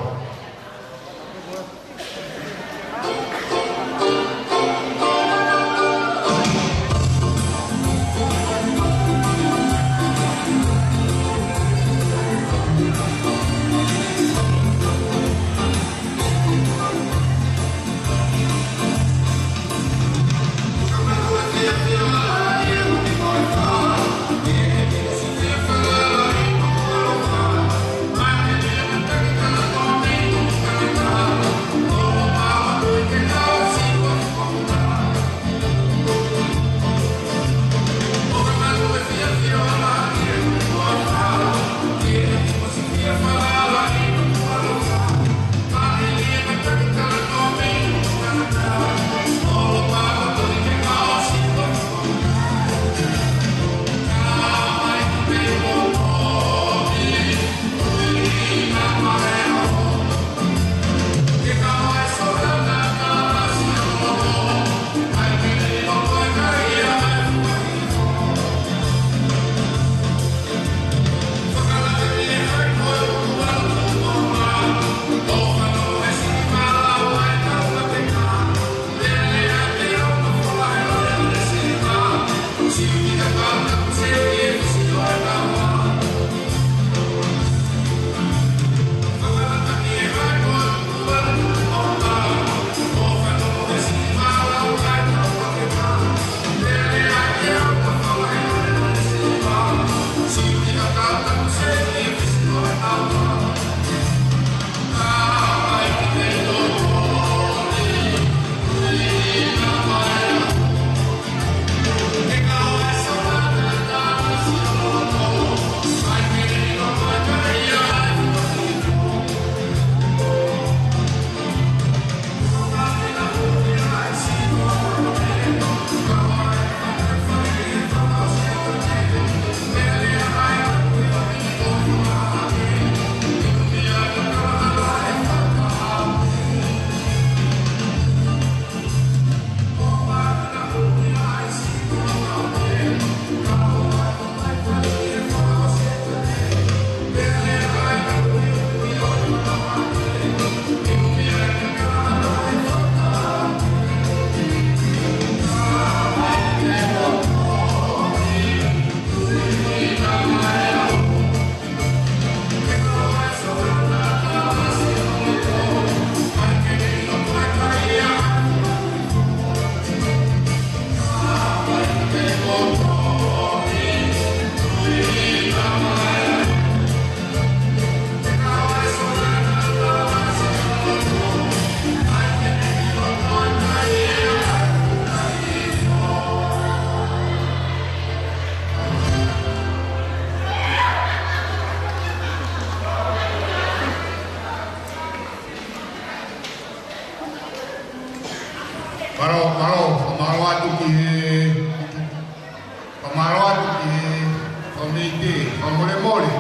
Fakamolemole,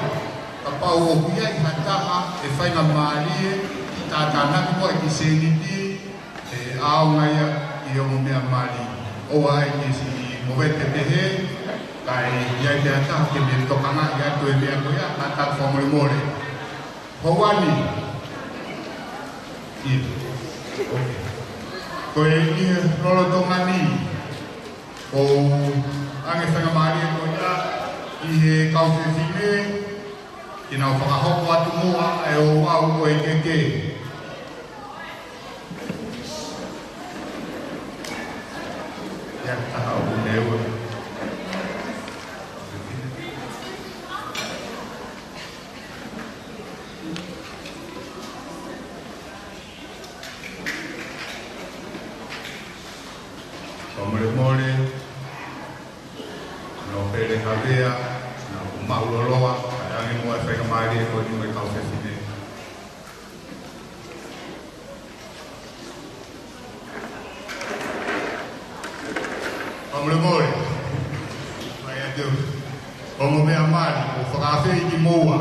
kapau ʻoku ʻi ai ha taha ʻe faingamālie ke tātānaki muʻa e kiʻi sēniti, ʻe ʻaonga ia ʻi he ongo meʻa mali. ʻOua ʻe kiʻi siʻi movete pehē, kae ʻi ai pē ha taha ke ne tokangaʻi atu e meʻa ko ia, kātaki fakamolemole. Hoani. ʻIo. ʻOkei. Ko e ʻi he lolotonga ni, ʻoku ʻoange faingamālie ko ia ʻi he kau fefine ke nau fakahoko atu muʻa e ouau ʻo e keke. ʻI ai ha taha ʻoku ne ua? Fakamolemole, nofo pē ʻa Havea, naʻa ku maʻu loloa, kae ʻoange muʻa e faingamālie ko eni mo e kau fefine. Fakamolemole. Mai atu. Ongo meʻa mali, ʻoku fakaafeʻi kimoua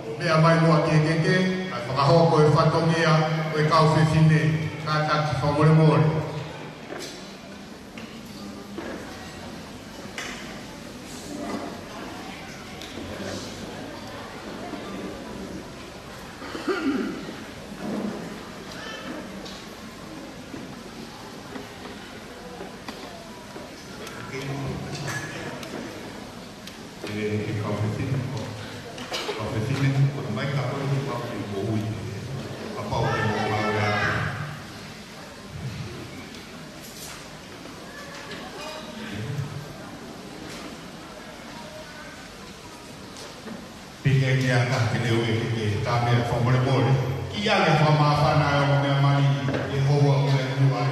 ʻo meʻa mai muʻa ki he keke, kae fakahoko e fatongia ʻo e kau fefine, kātaki fakamolemole. ʻE, ʻe kau fefine ko, kau fefine ko mai ka ko i pau ki ko ui. Kapau ke mo lau atu. Pea ke ʻai ke ne ui ke ke tā meʻa fakamolemole. Kiʻi ʻai ke fakamāfana e ongo meʻa mali ʻe hou a mea nuai.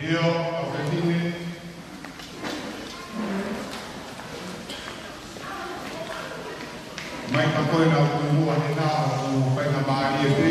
ʻIo, kau fefine. Mai ka ko e na ʻoku muʻa he na ʻoku faingamālie pē.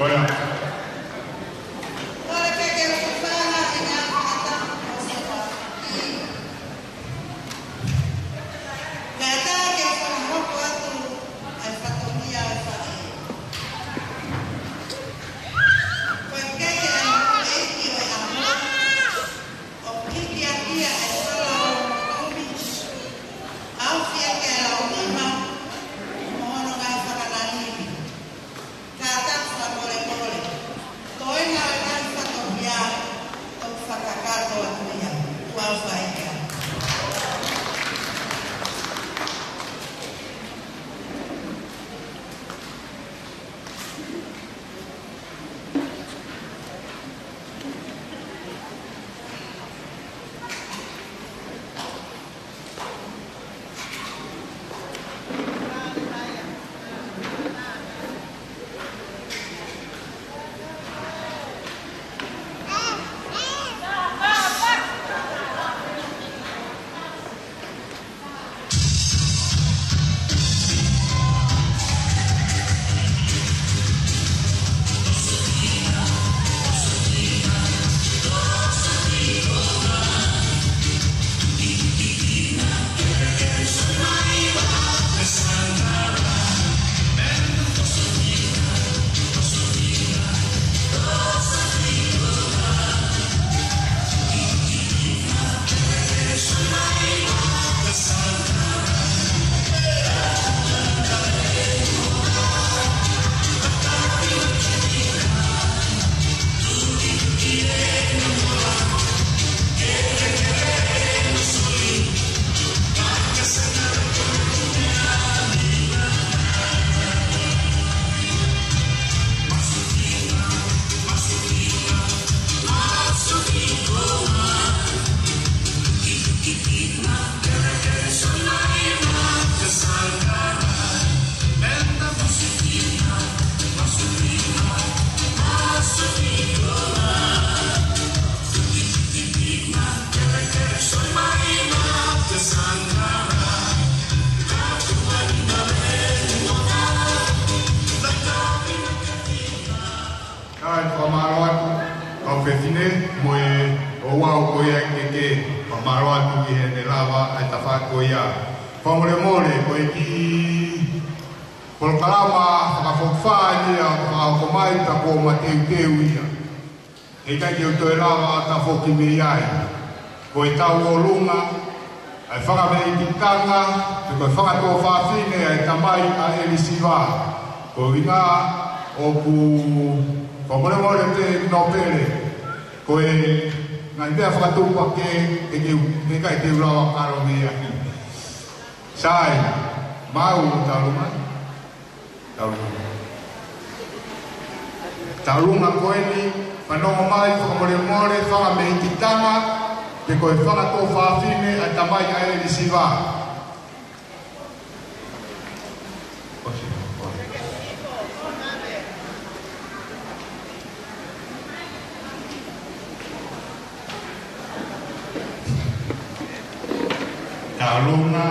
Kole ke ke fafanga e ngaahi fakatapu ʻo e faʻē. Pea tā ke fakahoko atu ʻa e fatongia ʻo e faʻē. Ko e keke ʻa e houʻeiki ʻo e ʻaho, ʻo kikiakia e sola ʻo e kumi, ʻaofia ke lau nima, mo hono ngaahi fakalangili. Kātaki fakamolemole. Ko e ngaahi fatongia, ʻoku fakakakato atu ia. Kuo u fai ia. Kae fakamālō atu, kau fefine, mo e ouau ko ia ke ke fakamālō atu ʻi heʻene lava ʻa e tafaʻaki ko ia. Fakamolemole, ko e kiʻi polokalama fakafokifā eni ia ʻoku fakahoko mai, ka kuo mateuteu ia. Heʻikai ke u toe lava ʻo tafoki mei ai. Ko e tauʻolunga ʻa e fakameʻititanga, pe ko e fakatuofāfine ʻa e tamai ʻa ʻElisiva. Ko e ʻuhinga ʻoku fakamolemole pē Nōpele. Ko e ngaahi meʻa fakatupu ake, heʻikai ke u, heʻikai ke u lava ʻo kalo mei ai. Sai, mau tauʻolunga. Tauʻolunga. Tauʻolunga ko eni, fanongo mai, fakamolemole, fakameʻititanga, pe ko e fakatuofāfine ʻa e tamai ʻa ʻElisiva. Tauʻolunga,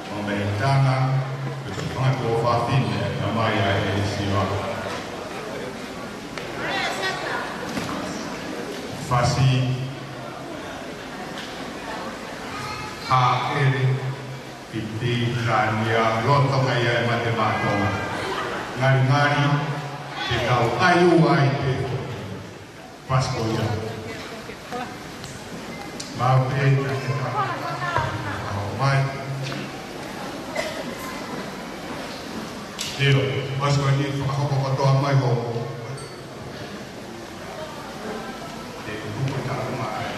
fakameʻititanga, pe ko e fakatuofāfine ʻa e tamai ʻa ʻElisiva. Fasi, hāʻele, piti, lania, loto kai ai mate mātou. Ngalingali, ke tau ʻai ua ai pē. Pasiko ia. Mau pē, ka ke ka. Mau mai. ʻIo, pasiko ni fakahoko kotoa mai ho. Te u tuku e tauʻolunga ai.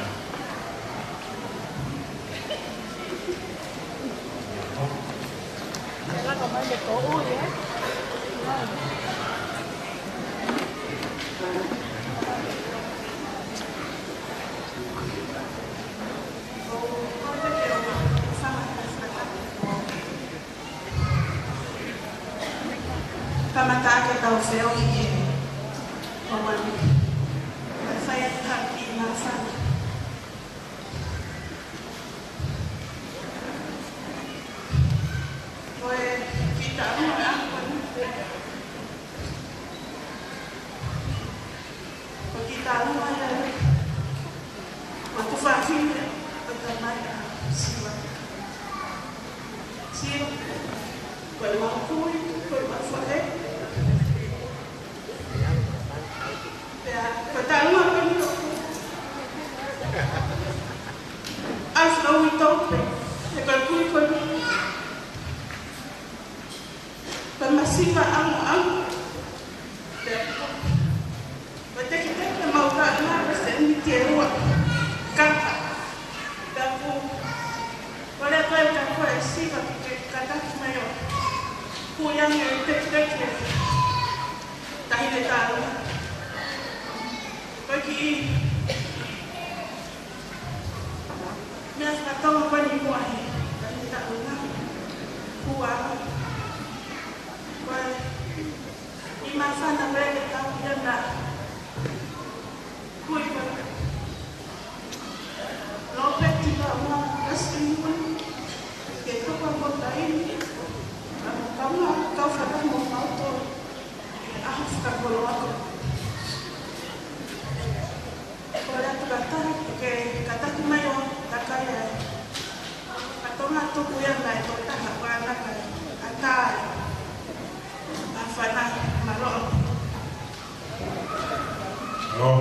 Kamata ke tau feohi ki he. Ko e fai atu ha kiʻi māsana. Ko e kita mo e ako. Ko e mau kui, ko e mau faʻē. Pea, ko e taʻu ua ko eni ʻoku ʻalu ʻo uitou pē, he ko e kui ko eni. Ko e masiva ʻamuʻamu. Pea, ko e teketeke mau ka na ko e seniti ʻe ua. Kaka. Pea ko, ko e lea ko e ka ko e siva ke, ke kātaki mai ʻo kui ange e teketeke. Taʻahine Taʻu. Ko e kiʻi meʻa fakatonga ko eni muʻa he Taʻahine Taʻu na. Hua. Ko e kiʻi māfana pē ke tau ia na. Kui ko e Lopeti ka ua kasi mua. Ke toka mo taini. Ka mo kama kau fata mo kau to. Ke ʻaho fakakoloa ko. Ko e lea atu kātaki, ke kātaki mai ʻo takai ai. Ka tonga tuku ia mai ko taha ko ana kai. Atai. Afana, mālō. Alo.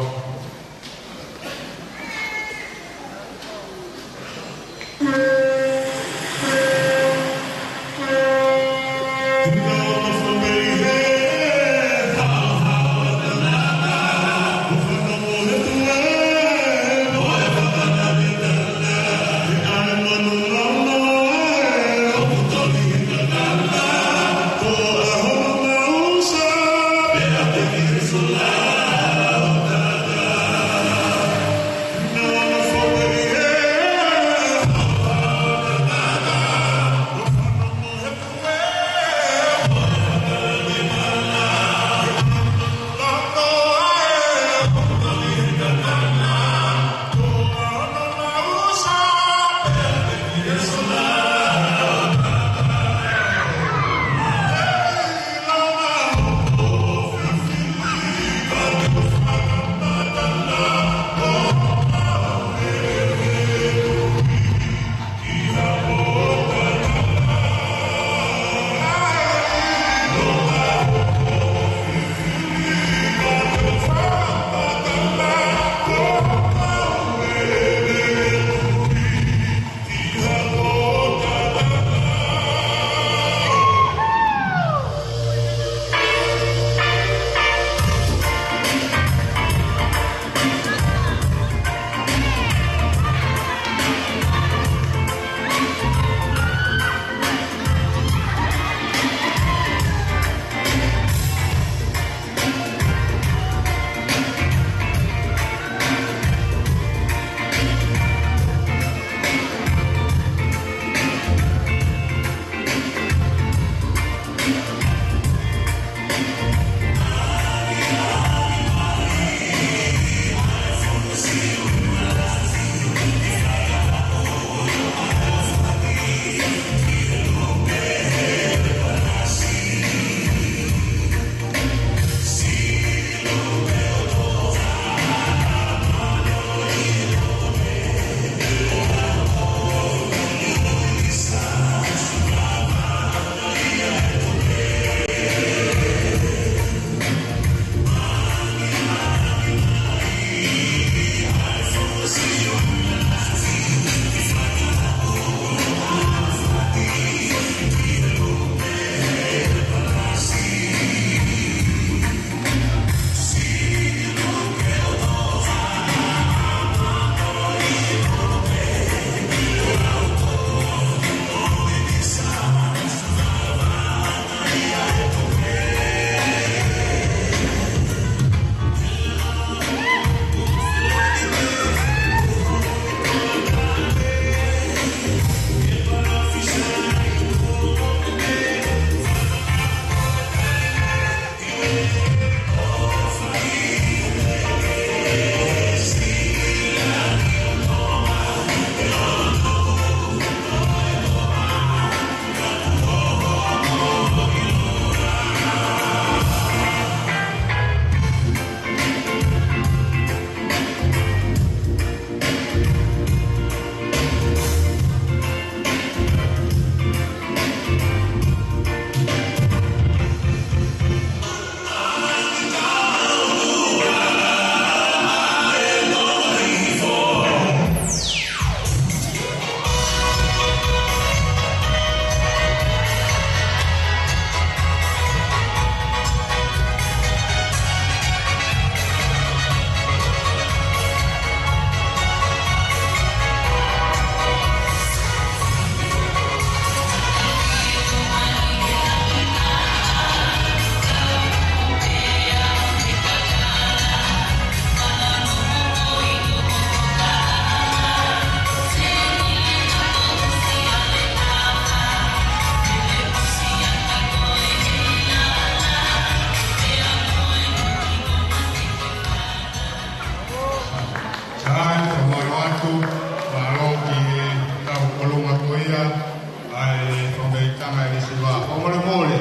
Fakamolemole,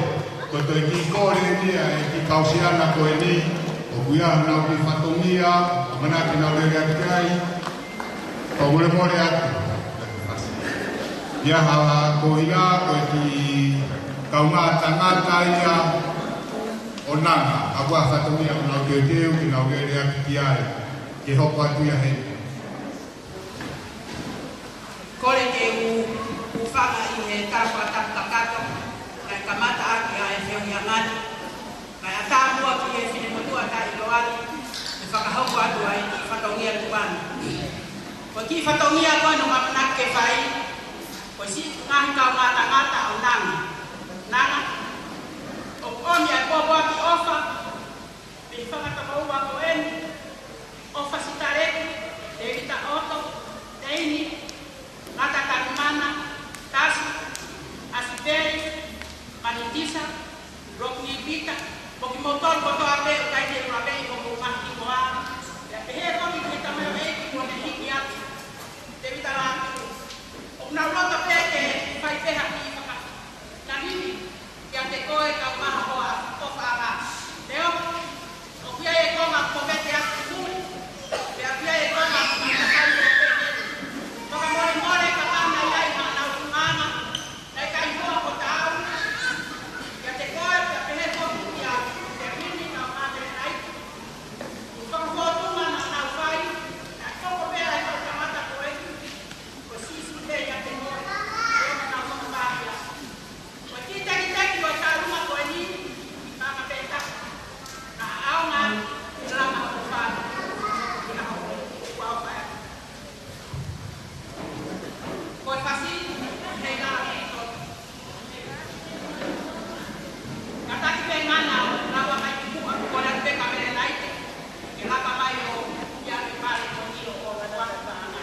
ko e toe kiʻi kole eni ia ʻa e kiʻi kau siana ko eni, ʻoku ʻi ai honau kiʻi fatongia, ʻamanaki ke nau lele atu ki ai. Fakamolemole atu. ʻI ai ha ko ia, ko e kiʻi kaungā tangata ia ʻo Nanga, ʻa ia ko e fatongia ʻoku nau teuteu ke nau lele atu ki ai, ke hoko atu ia heni. Kole ke u, u hūfanga ʻi he tala fakatapu kakato, naʻe kamata ʻaki ʻa e feʻunga ngani, naʻe ʻatā muʻa ki he finemotuʻa Taʻiloali, ʻe fakahoko atu ai e kiʻi fatongia tuʻa ni. Ko e kiʻi fatongia ko eni ʻoku ou ʻamanaki ke fai, ko e siʻi ngaahi kaungā tangata ʻo Nanga. Nanga, ʻoku ʻomi ʻa e pōpoaki ʻofa, mei he fanga tokoua ko eni, ʻOfa Sitaleki, Tēvita ʻOto, Teini, Ngata Talimana, Tasi, ʻAsipeli, Manitisa, Loki Pita, mo kimoutolu kotoa pē ʻoku ʻikai ke u laveʻi homou ngaahi hingoa. Pea pehē foki ki he tamaioʻeiki kuo ne hiki atu, Tēvita Lātū. ʻOku nau loto pē ke fai pē ha kiʻi faka- Nalini, kiate koe kau maha hoa ʻofaʻanga. Leo, ʻoku ʻi ai e konga ʻoku movete atu ki muli, pea ʻoku ʻi ai e konga ʻoku matakai ʻo pehē. Fakamolemole ka ʻana ʻi ai haʻanau ʻulungaanga, naʻe ʻikai hoa ko taau. Kiate koe, pea pehē foki kia Nalini kau maha Melenaite. Ko e fakafōtunga naʻa nau fai, naʻe hoko pē ʻa e kau tangata ko ē, ko Sīsū pē ia te moe, ʻe ona nau fakapāia. Ko e kiʻi tekiteki ʻo e taulunga ko eni, ʻi Panga pē taha. Naʻa ʻaonga, ʻi langa ʻo fai, ʻi langa ʻo fai. Ko e fasi, hei langa ʻi to. Kātaki pē ngana, lava mai ki muʻa, ko e langa pē ka Melenaite, ke lava mai ʻo, ia ke pale ko ni ʻo, ʻo, ʻo, ʻo, ʻo, ʻo,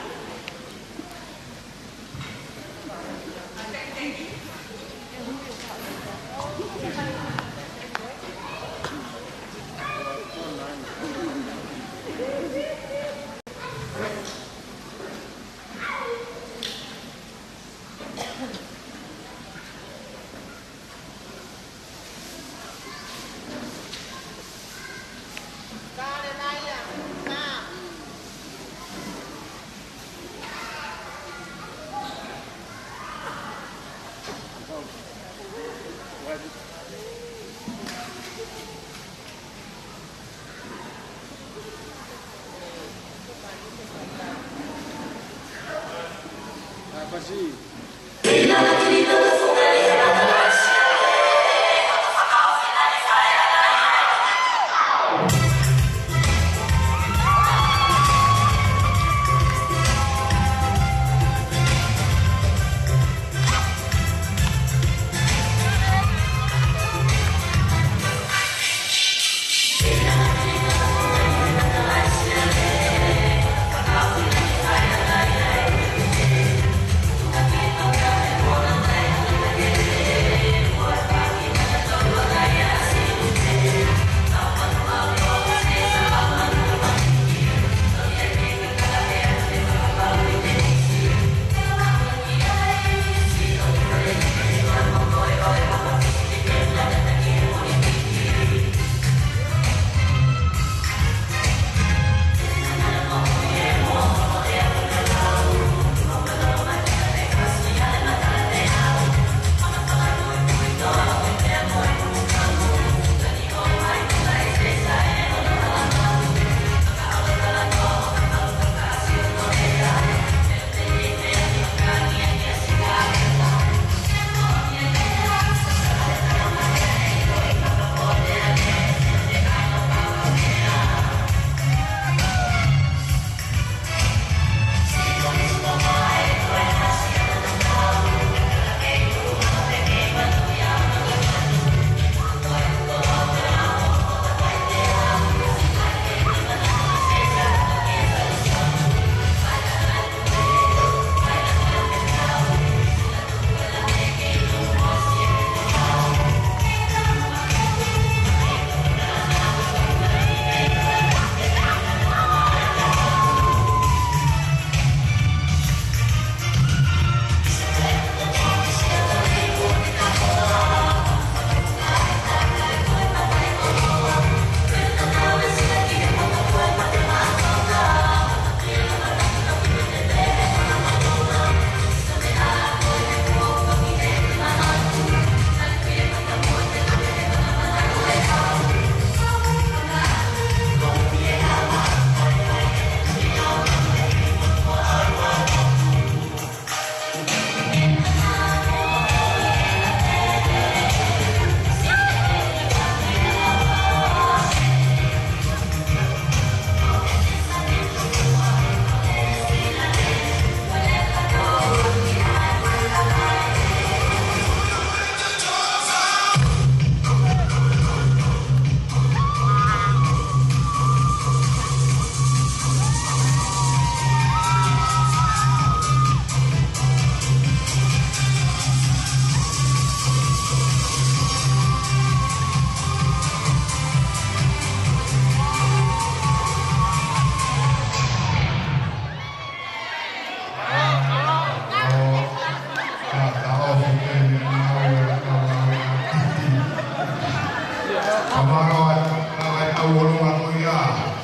Mālō atu, ʻa e tauʻolunga ko ia,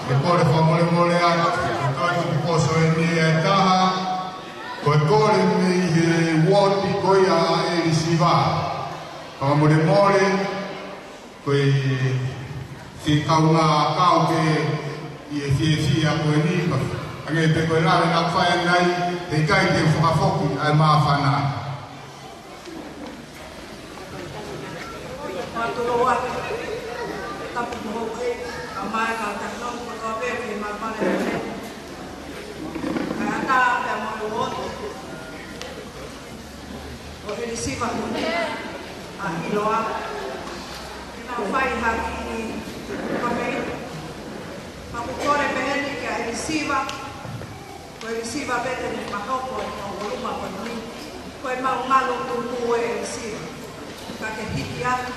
ʻe kole fakamolemole atu, ʻe kau ki he poso eni ʻe taha, ko e kole mei he uooti ko ia ʻa ʻElisiva. Fakamolemole, ko e fie kaungā kau ke ʻi he fiefia ko eni, hangē pē ko e lave naʻa ku fai ʻanenai, heʻikai ke fakafoki ʻa e māfana. Mātuʻa, tapu mo hoku ʻeiki, kae ʻumaʻā e kau tefitoʻi kotoa pē ʻoku māmālie. Kae ʻatā pea mo e uooti ʻo ʻElisiva Huni ʻa ʻIloa. Ke nau fai ha kiʻi pamei. Pea ʻoku kole pehē ni kia ʻElisiva, ko ʻElisiva pē te ne fakahoko e tauʻolunga ko eni. Ko e maʻu ngalu tuku ʻe ʻElisiva. Ka ke hiki atu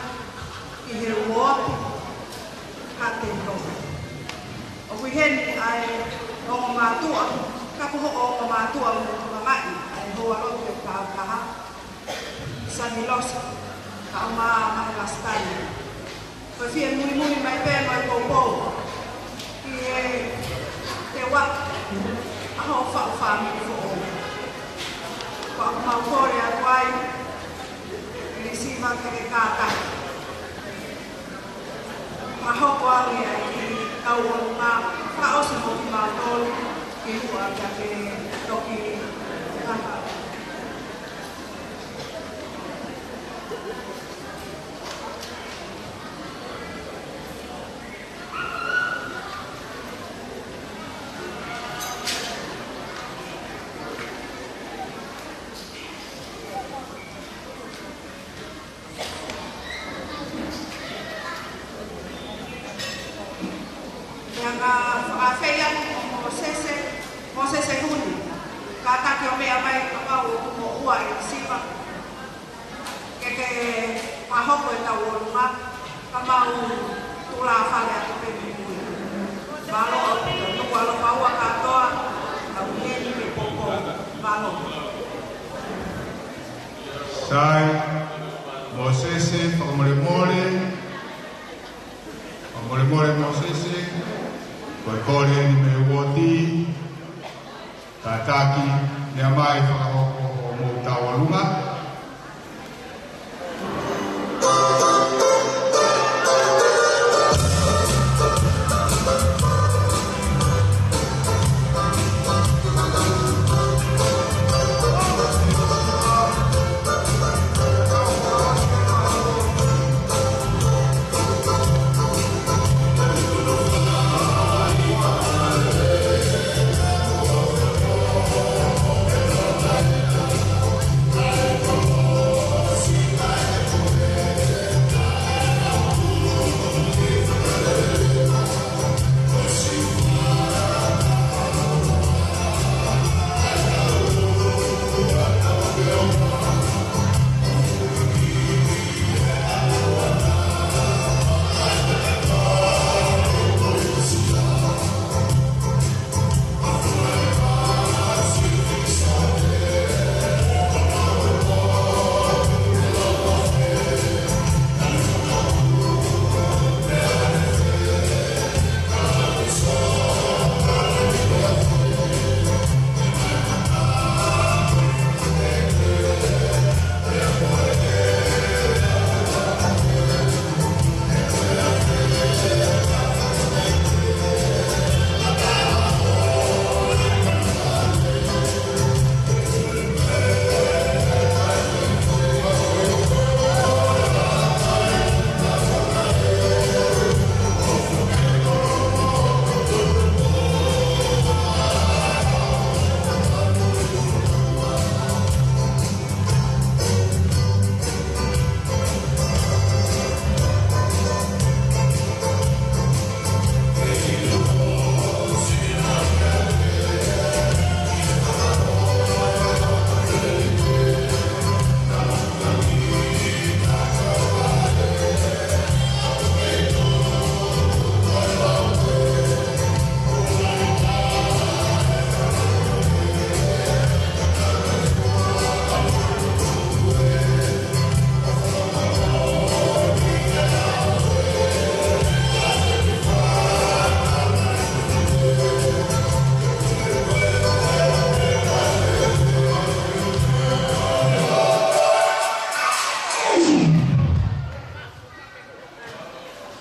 ki he uooti Haʻateiloa. ʻOku ʻi heni ʻa e ongo mātuʻa, ka ko hoʻo ongo mātuʻa mo e tokangaʻi ʻa e houalotu ʻe taha taha, Sanilosi, kae ʻumaʻā ʻa Mahelasitani. Ko e fie muimui mai pē mo e poupou ki he teu ʻa hoʻo faʻu fāmili foʻou. Ko ʻeku mau kole atu ai, ʻElisiva, ke ke kātaki fakahoko ange ʻa e kiʻi tauʻolunga, fakaʻosi mo kimautolu ki muʻa pea ke toki taha. Pea ka fakaafeʻi atu mo Mōsese, Mōsese Huni, kātaki ʻo meʻa mai kapau ʻoku moʻua ʻElisiva. Ke ke fakahoko e tauʻolunga, ka mau tulafale atu pē mei mui. Mālō, ʻoku ʻi ai e ʻaloʻofa ua kātoa, ka ʻoku ʻi heni ke poupou. Mālō. Sai, Mōsese, fakamolemole. Fakamolemole Mōsese, ko e kole eni mei he uooti. Kātaki, meʻa mai fakahoko hoʻomou tauʻolunga.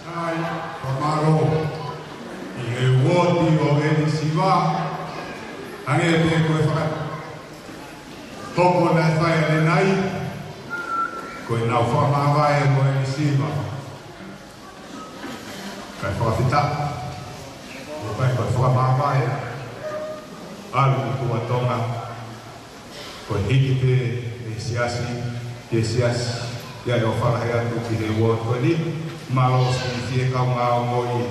ʻAi, fakamālō ʻi he uooti ʻo ʻElisiva, hangē pē ko e fakahoko naʻe fai ʻanenai, ko ʻenau fakamāvae mo ʻElisiva. Kae fakafetaʻi, ʻoku ʻikai ko e fakamāvae ʻalu ki Tuʻa Tonga, ko e hiki pē ʻe he siasi ki he siasi, ʻa ia ʻoku fakaʻaho atu ki he uooti ko eni. Mālō siʻi fie kaungā ongoʻi.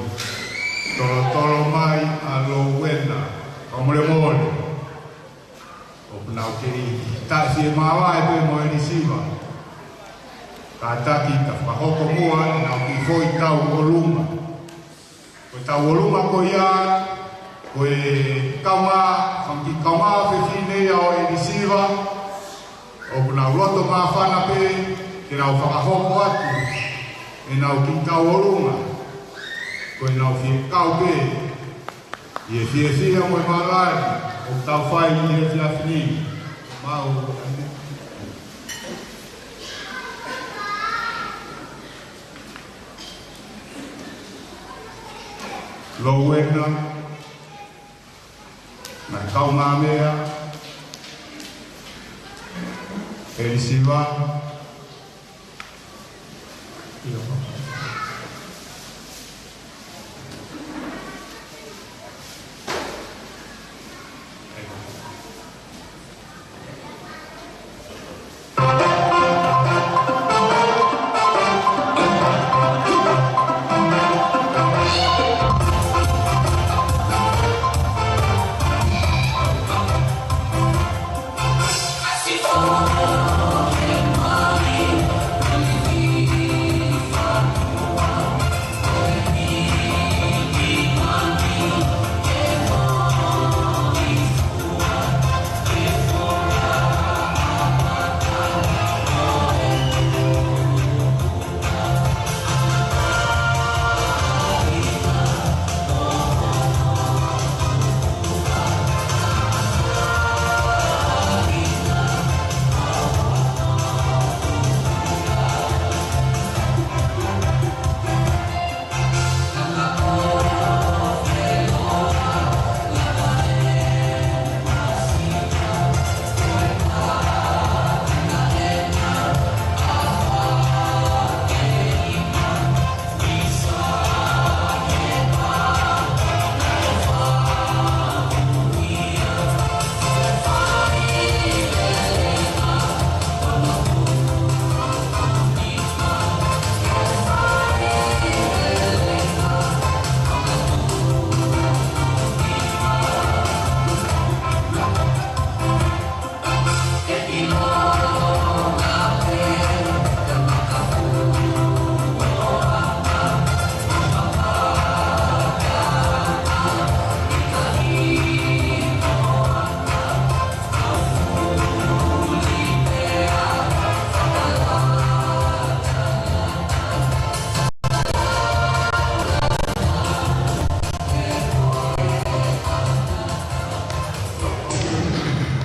Tolotolo mai ʻa Lowena, fakamolemole. ʻOku nau kei taʻefiemāvae pē mo ʻElisiva. Kātaki ta fakahoko muʻa ʻenau kiʻi foʻi tauʻolunga. Ko e tauʻolunga ko ia, ko e kaungā, fanga kiʻi kaungā fefine ia ʻo ʻElisiva, ʻoku nau loto māfana pē ke nau fakahoko atu ʻenau kiʻi tauʻolunga. Ko ʻenau fie kau pē ʻi he fiefia mo e mālali ʻoku tau fai ʻi he efiafi ni. Mau Lowena, naʻe kaungāmeʻa, ʻElisiva,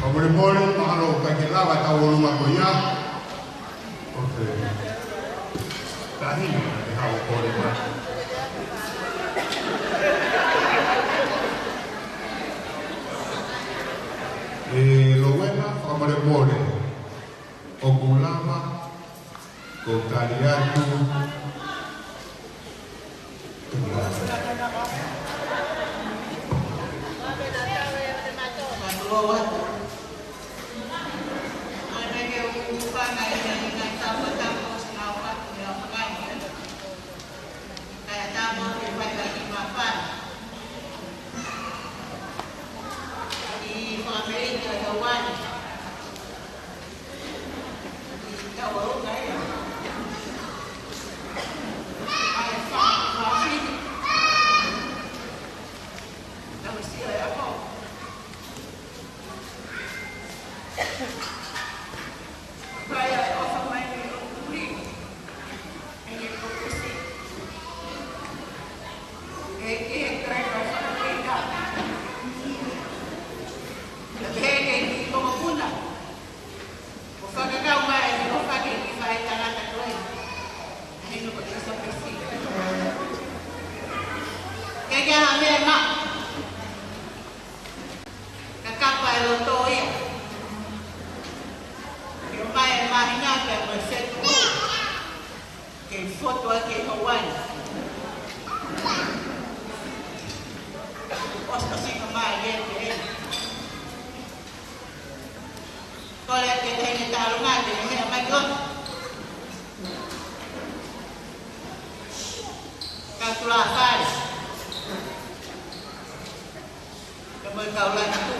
Fakamolemole, mahalo ʻikai ke lava tauʻolunga ko ia. ʻOku taʻahine ʻa e hau kole mai. ʻE Lowena, fakamolemole. ʻOku lava, ko e tali atu. Ia ha meʻa maʻu. Ka kapa e loto ia. Ke ʻomai e māhina pea mo e fetuʻu. Ke fotu ʻaki e houʻeiki. ʻOsi, ʻosi ka mai e pē. Kole ke te ne talu mai ke ne meʻa mai ki loto. Ka tula fale. Ka mo e kau lana tu.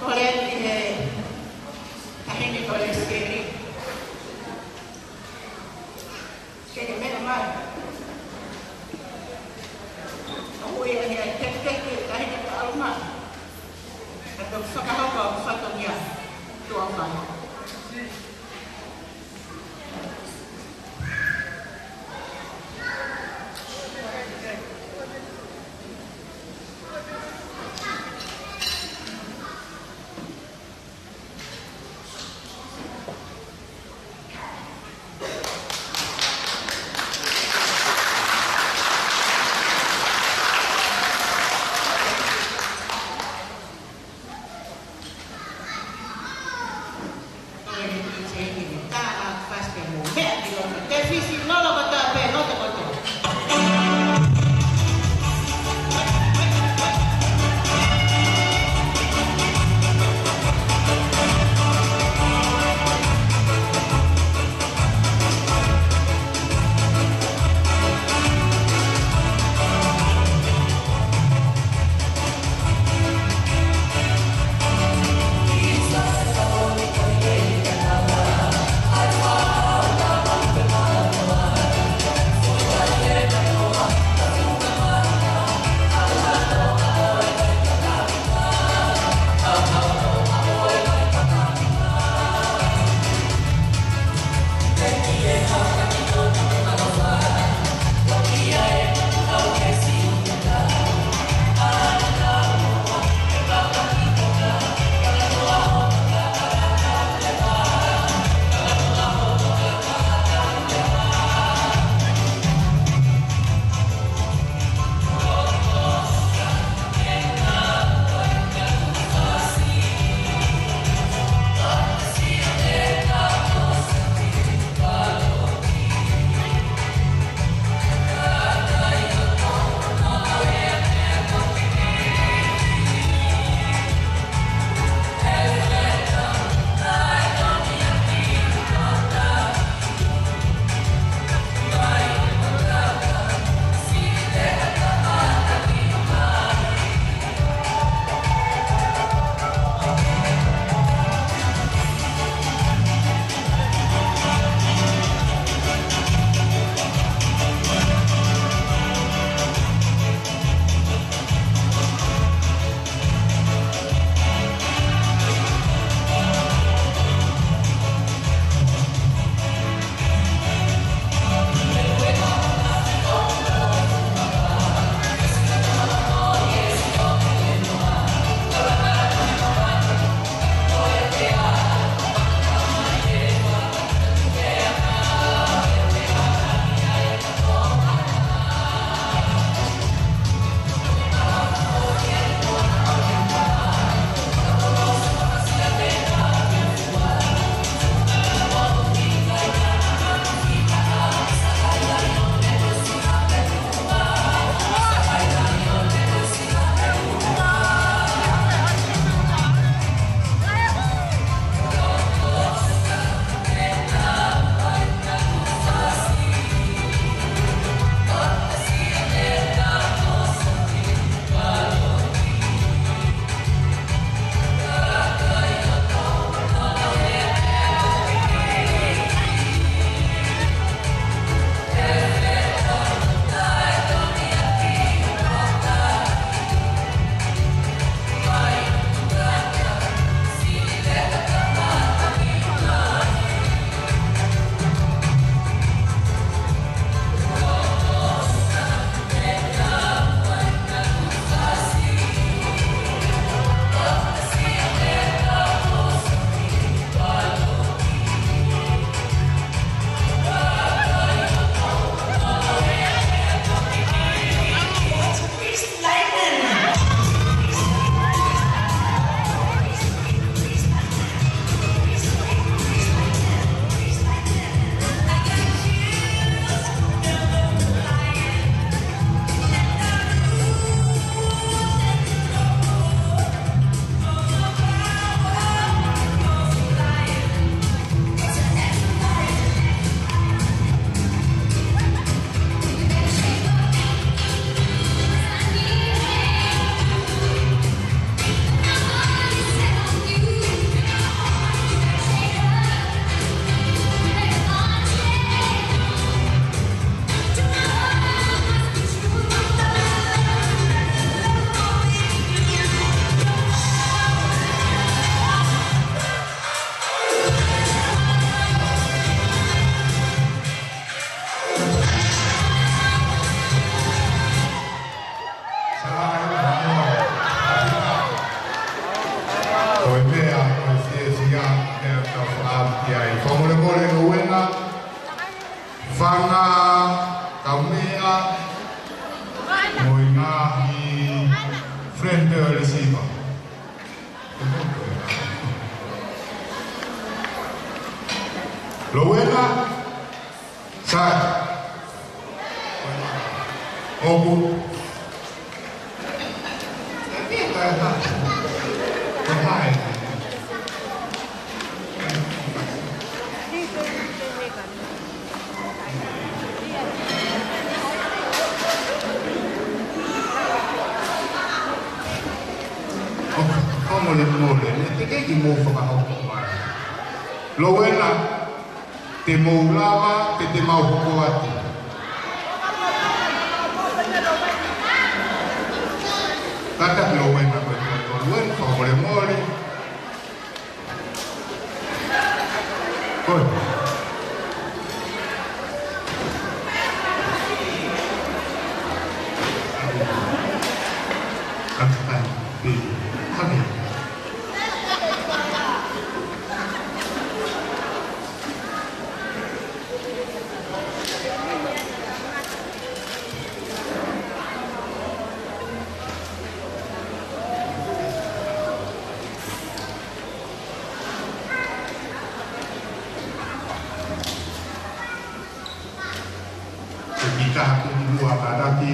Kole ki he taʻahine kole sikeli. Ke ke meʻa mai. ʻOku ʻi ai e teketeke taʻahine ka ʻalu mai. Ka toki fakahoko ʻa e fatongia tuʻa mai. Ko e meʻa, ko e fiefia, meʻa ka fakaʻamu ki ai. Fakamolemole Lowena, fanga kaumeʻa, mo e ngaahi friend pē ʻo e receiver. Lowena, Sai. ʻOku. ʻOku, fakamolemole, ne te kei ki mou fakahoko mai. Lowena. Te mou lava, pe te mau hoko atu. Kātaki Lowena ko e totonu eni, fakamolemole. Koi. Kātaki, pili. Hake. Ko e kiʻi taha ko eni ʻoku kātaki.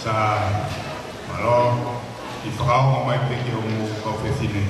Sai, mālō, kiʻi fakaongo mai pē ki hoʻomou kau fefine.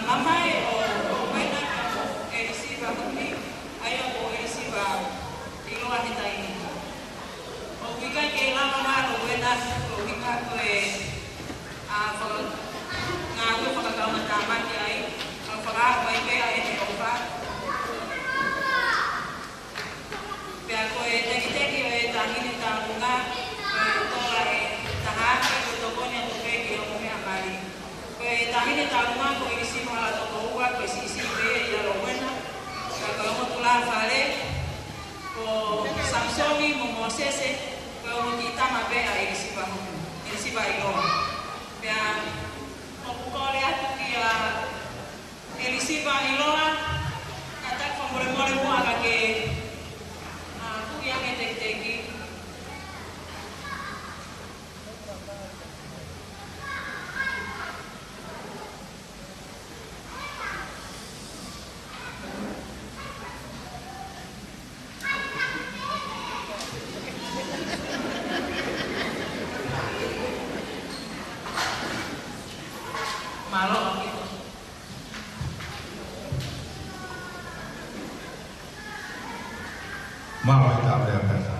Mamae ʻo Lowena ka ko ʻElisiva Huni, ʻa ia ko ʻElisiva ʻiloa he taimi ni. ʻOku ʻikai ke lava mai Lowena, ʻoku ʻikai ko e, ʻa, faka-, ngāue fakakaungātāmaki ai, ʻa, fakaako ai pē ʻa ʻene ʻofa. Pea ko e tekiteki ʻo e Taʻahine Taʻalunga, ko e tola ʻe taha afe, ko e tokoni atu pē ki he ongo meʻa mali. Ko e Taʻahine Taʻalunga ko ʻElisiva Halatokoua, ko e siʻisiʻi pē ia ʻia Lowena. Ka ko e ongo tulāfale, ko Samisoni mo Mōsese, ko e ongo kiʻi tama pē ʻa ʻElisiva Huni, ʻElisiva ʻiloa. Pea ʻoku kole atu kia ʻElisiva ʻiloa, kātaki fakamolemole muʻa ka ke, ʻa, kuki ange tekiteki. Mālō. Mālō e tāpea pea tā.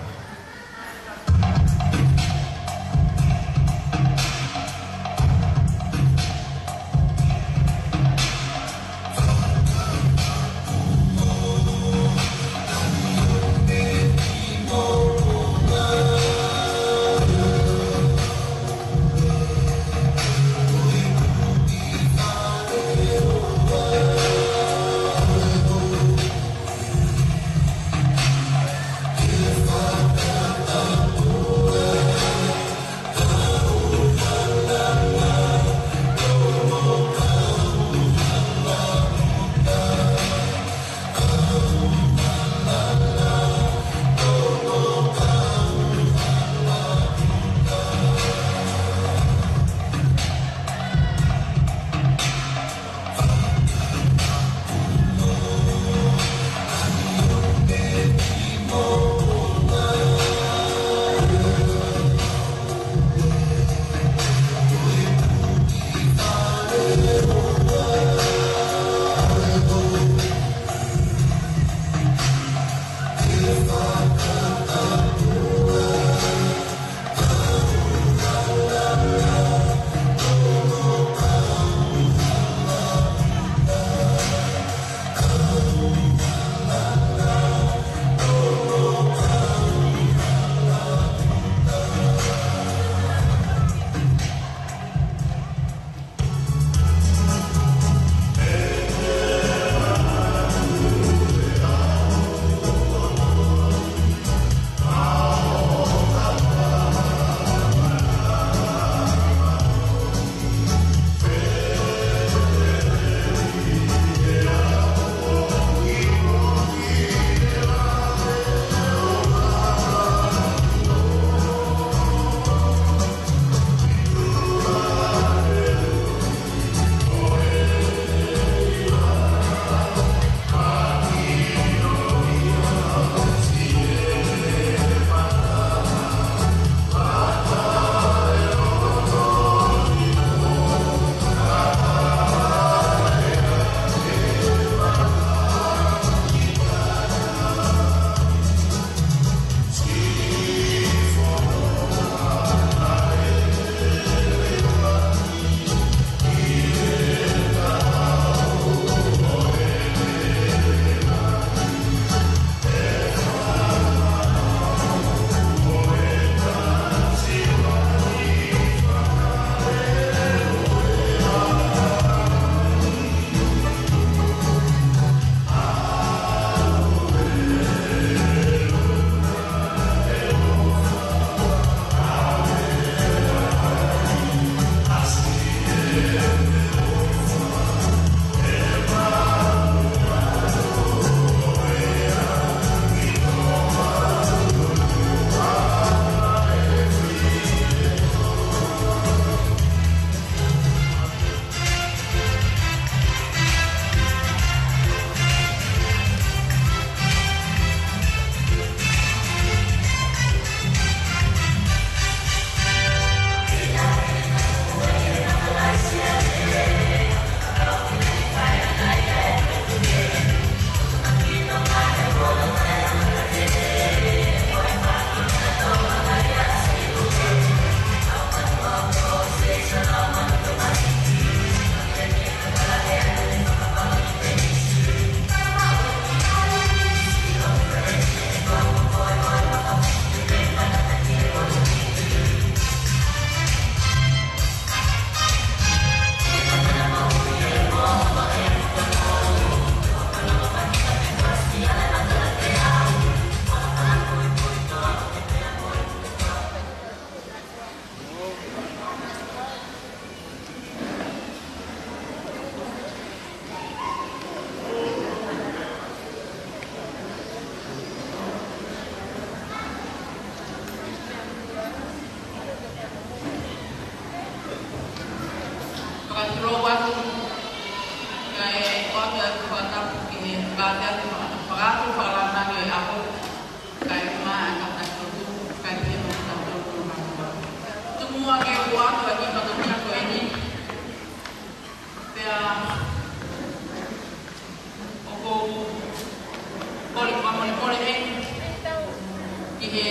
Ke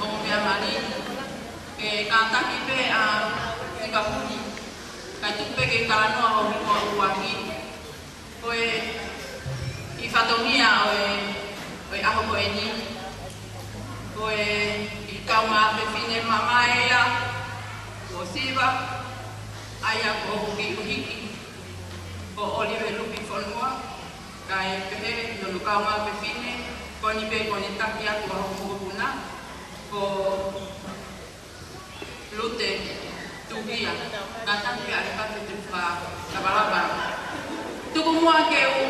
ongo meʻa mali, ke kātaki pē ʻa Siva Huni, kae tuku pē ke talanoa hoʻo hingoa ʻuluaki. Ko e kiʻi fatongia ʻo e, ʻo e ʻaho ko eni. Ko e kiʻi kaungāfefine mamae ia, ko Siva, ʻa ia ko hoku kiʻi ʻuhiki, ko ʻOlive Lupi Fonua, kae pehē ki hono kaungāfefine, ko eni pē ko ʻene taki atu ʻa hoku mokopuna, ko Lute Tuhia, kātaki pē ʻa e kafe te fa lavalava. Tuku muʻa ke u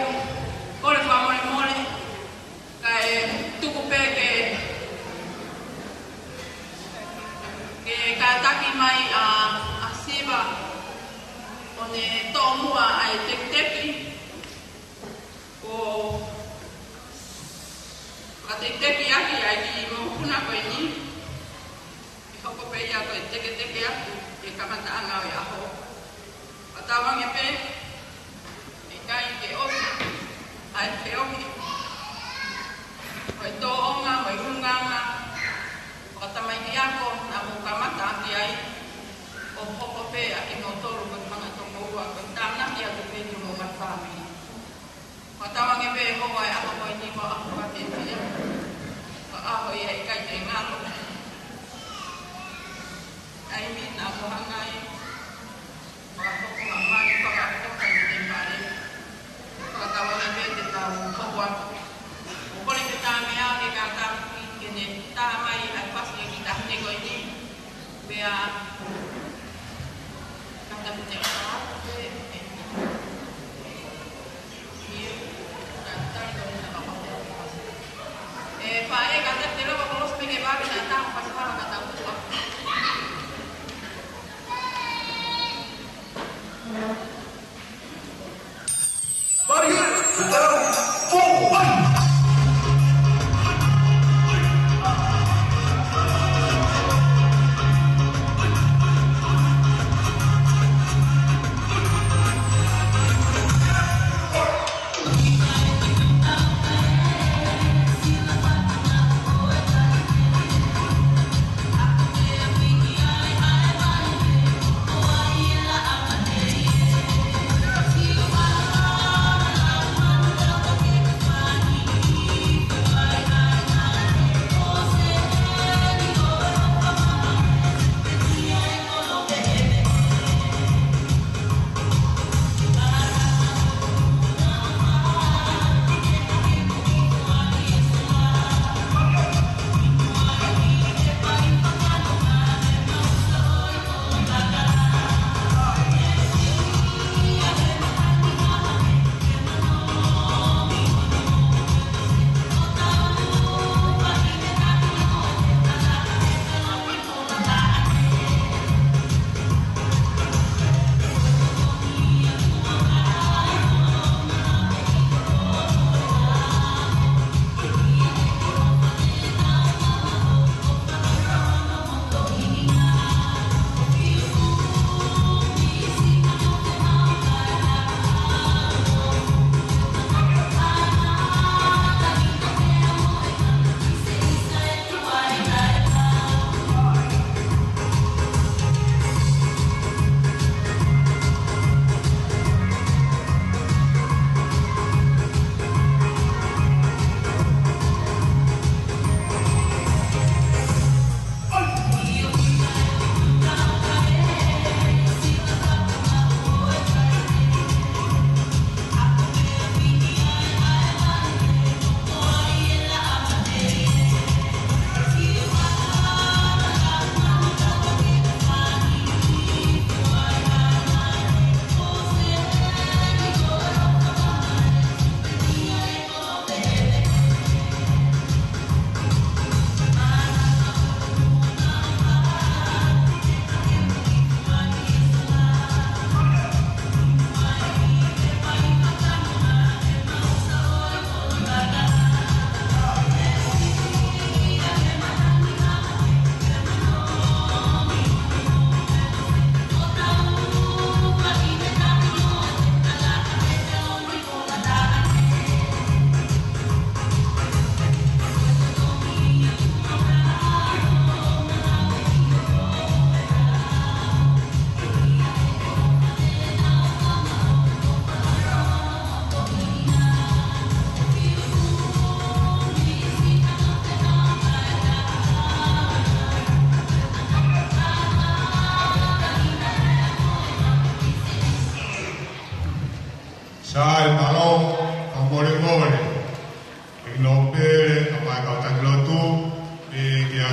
kole fakamolemole, kae tuku pē ke, ke kātaki mai ʻa, ʻa Siva, ʻo ne toʻo muʻa ʻa e tekiteki, ʻo fakatekitekiʻaki ʻa e kiʻi mokopuna ko eni, ke hoko pē ia ko e teketeke atu ki he kamataʻanga ʻo e ʻaho. Fakatauange pē, ʻe ʻikai ke ʻosi ʻa e feohi ʻo e tōʻonga mo e ʻulungaanga fakatamaiki ako naʻa mou kamata ʻaki ai, ʻo hoko pē ʻa kimoutolu ko e fanga tokoua, ko e tānaki atu pē ki homou ngaahi fāmili. Fakatauange pē ʻe hoko ʻa e ʻaho ko eni ko e ʻaho fakafetaʻi. Ko e ʻaho ia ʻe ʻikai ke ngalo. ʻA e meʻa naʻa mou hanga ai, fakahoko ha mali, fakahoko ha temipale. Fakatauange pē te tau hoko atu. ʻOku ou kole ke tā meʻa ke kātaki ke ne tā mai ʻa e fasi ʻa e kiʻi taʻahine ko eni. Pea kātaki te ʻofa atu pē. ʻE faʻē, kātaki te lava kolosi pē ke vave na ta fasi hala ka tau tua. Pari, te tau, fō, one.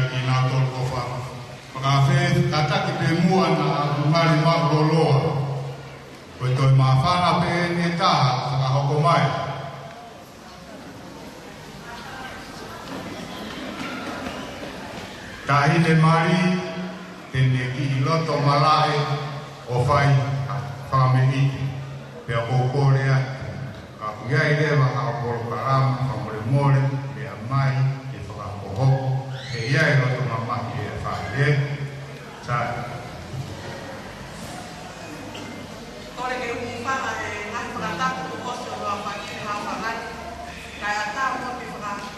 Kinautolu ʻoku fai. Fakafeʻiloaki pē muʻa naʻa ku ngali maʻulōloa. Ko e toe māfana pē ʻe taha, fakahoko mai. Taʻahine mali, te ne kiʻi loto malaʻe ʻo fai ha fakameʻite. Pea ʻoku ou kole atu, ka ʻoku ʻi ai leva haʻo polokalama fakamolemole, meʻa mai ke fakahokohoko, he ʻi ai loto mamahi ʻe fai ē. Sai. Kole ke u hūfanga he ngaahi fakatapu kuo ʻosi ʻo lau fai ki he haʻofanga ni. Kae ʻatā mo ke faka-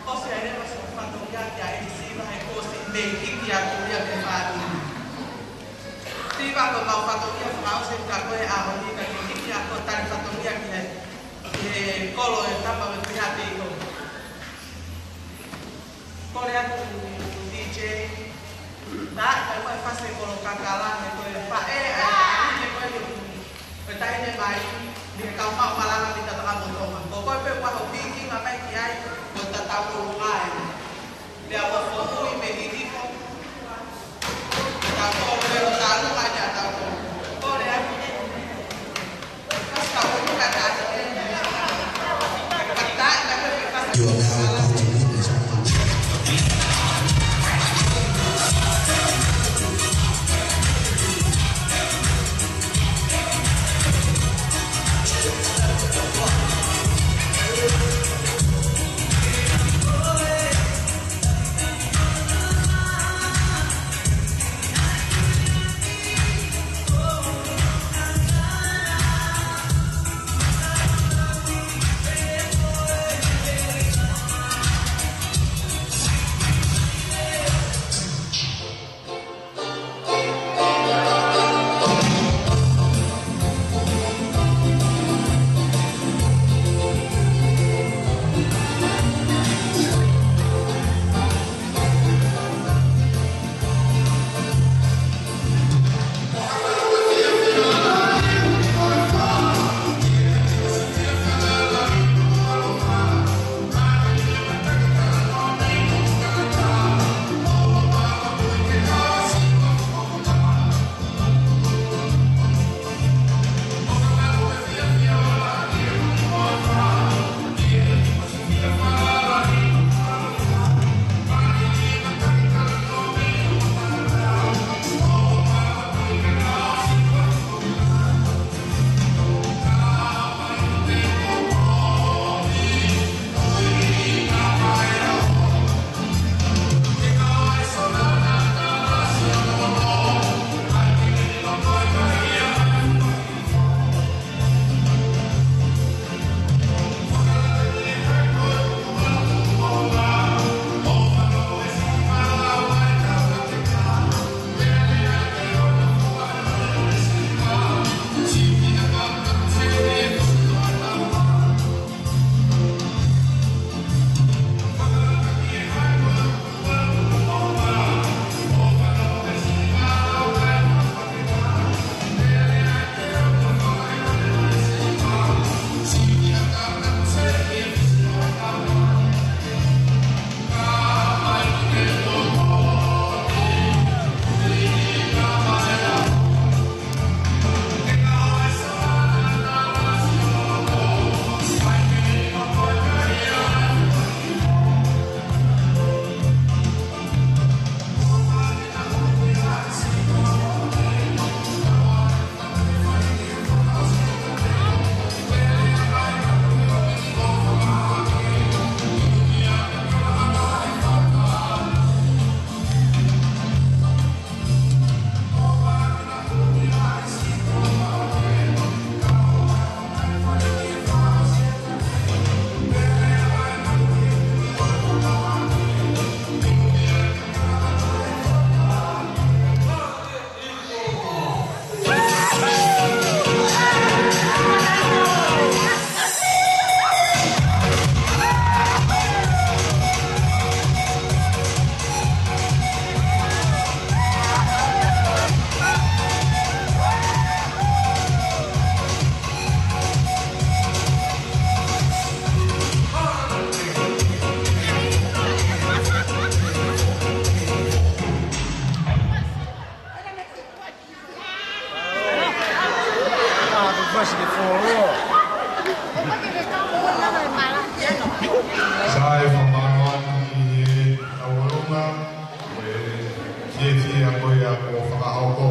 ʻosi ai leva siʻo fatongia kia ʻEiki Siva he kuo ʻosi mei hiki atu ia ke fānau. Siva, ko mau fatongia fakaʻosi ka ko e ʻaho ni ka ke hiki atu ʻo tali fatongia ki he, ki he kolo ʻe tama me pihate iho. Kole atu D J, tā ka ua fasi kolo kakala, he ko e faʻē, ʻa e, ʻa e, ko e, ko e taʻahine mali, ni he kau mau malanga ni tataka mo Tonga. Ko koe pē ua ho piki nga mai ki ai, ko tatau ko lunga e. Pea ua foʻui mei hihifo. Tatau ko leo talu mai tatau ko. Kole atu. You are now about to witness Mo e fiefia ko ia kuo fakahoko.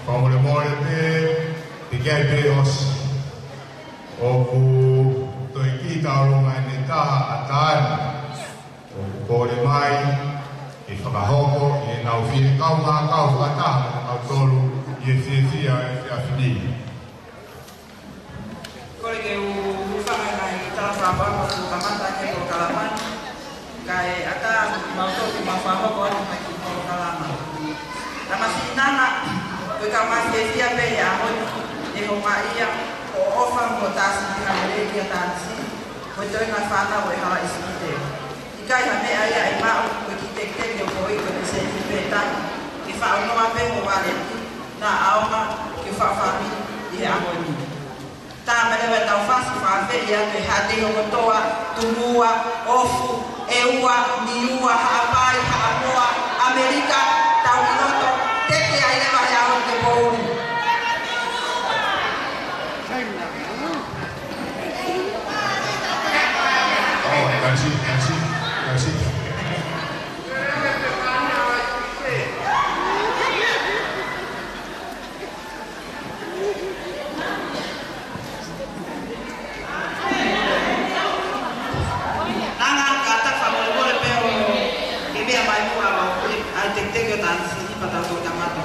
Fakamolemole pē, teʻeki ai pē ʻosi. ʻOku toe kiʻi tauʻolunga ʻene taha ʻa Taani. ʻOku kole mai ke fakahoko ʻi heʻenau fie kaungā kau fakataha mo kinautolu ʻi he fiefia ʻo e efiafi ni. Kole ke u hūfanga he ngaahi tala fakatapu kuo kamata ʻaki e polokalama ni. Kae ʻatā kimautolu ke mau fakahoko atu mai e kiʻi polokalama. Tamasiʻi Nana, ko e kau fiefia pē he ʻaho ni, ʻe houngaʻia hoʻo ʻofa mo e tasi ki ha lelei kia Tanisini, mo e toenga fānau ʻo e hala ʻIsipite. ʻIkai ha meʻa ia ʻe maʻu, ko e kiʻi tekiteki ʻo e foʻi ko e peseti pē taha, ke faʻa ʻonoa pē ho vale ni, naʻa ʻaonga ke faʻa fāmili ʻi he ʻaho ni. Tā mai leva ʻetau fasi fakaafeʻi atu e haʻa tei hokotoa, Tumua, ʻOfu, ʻEua, Niua, Haʻapai, Haʻamoa, ʻAmelika, Tauniloto, teke ai leva he ʻaho ni ke poʻuli. Oh, that's it, that's it, that's it. Nana, kātaki fakamolemole pē ʻo ke meʻa mai muʻa ʻo e, ʻa e tekiteki ʻo Tanisini pea tau toki kamata.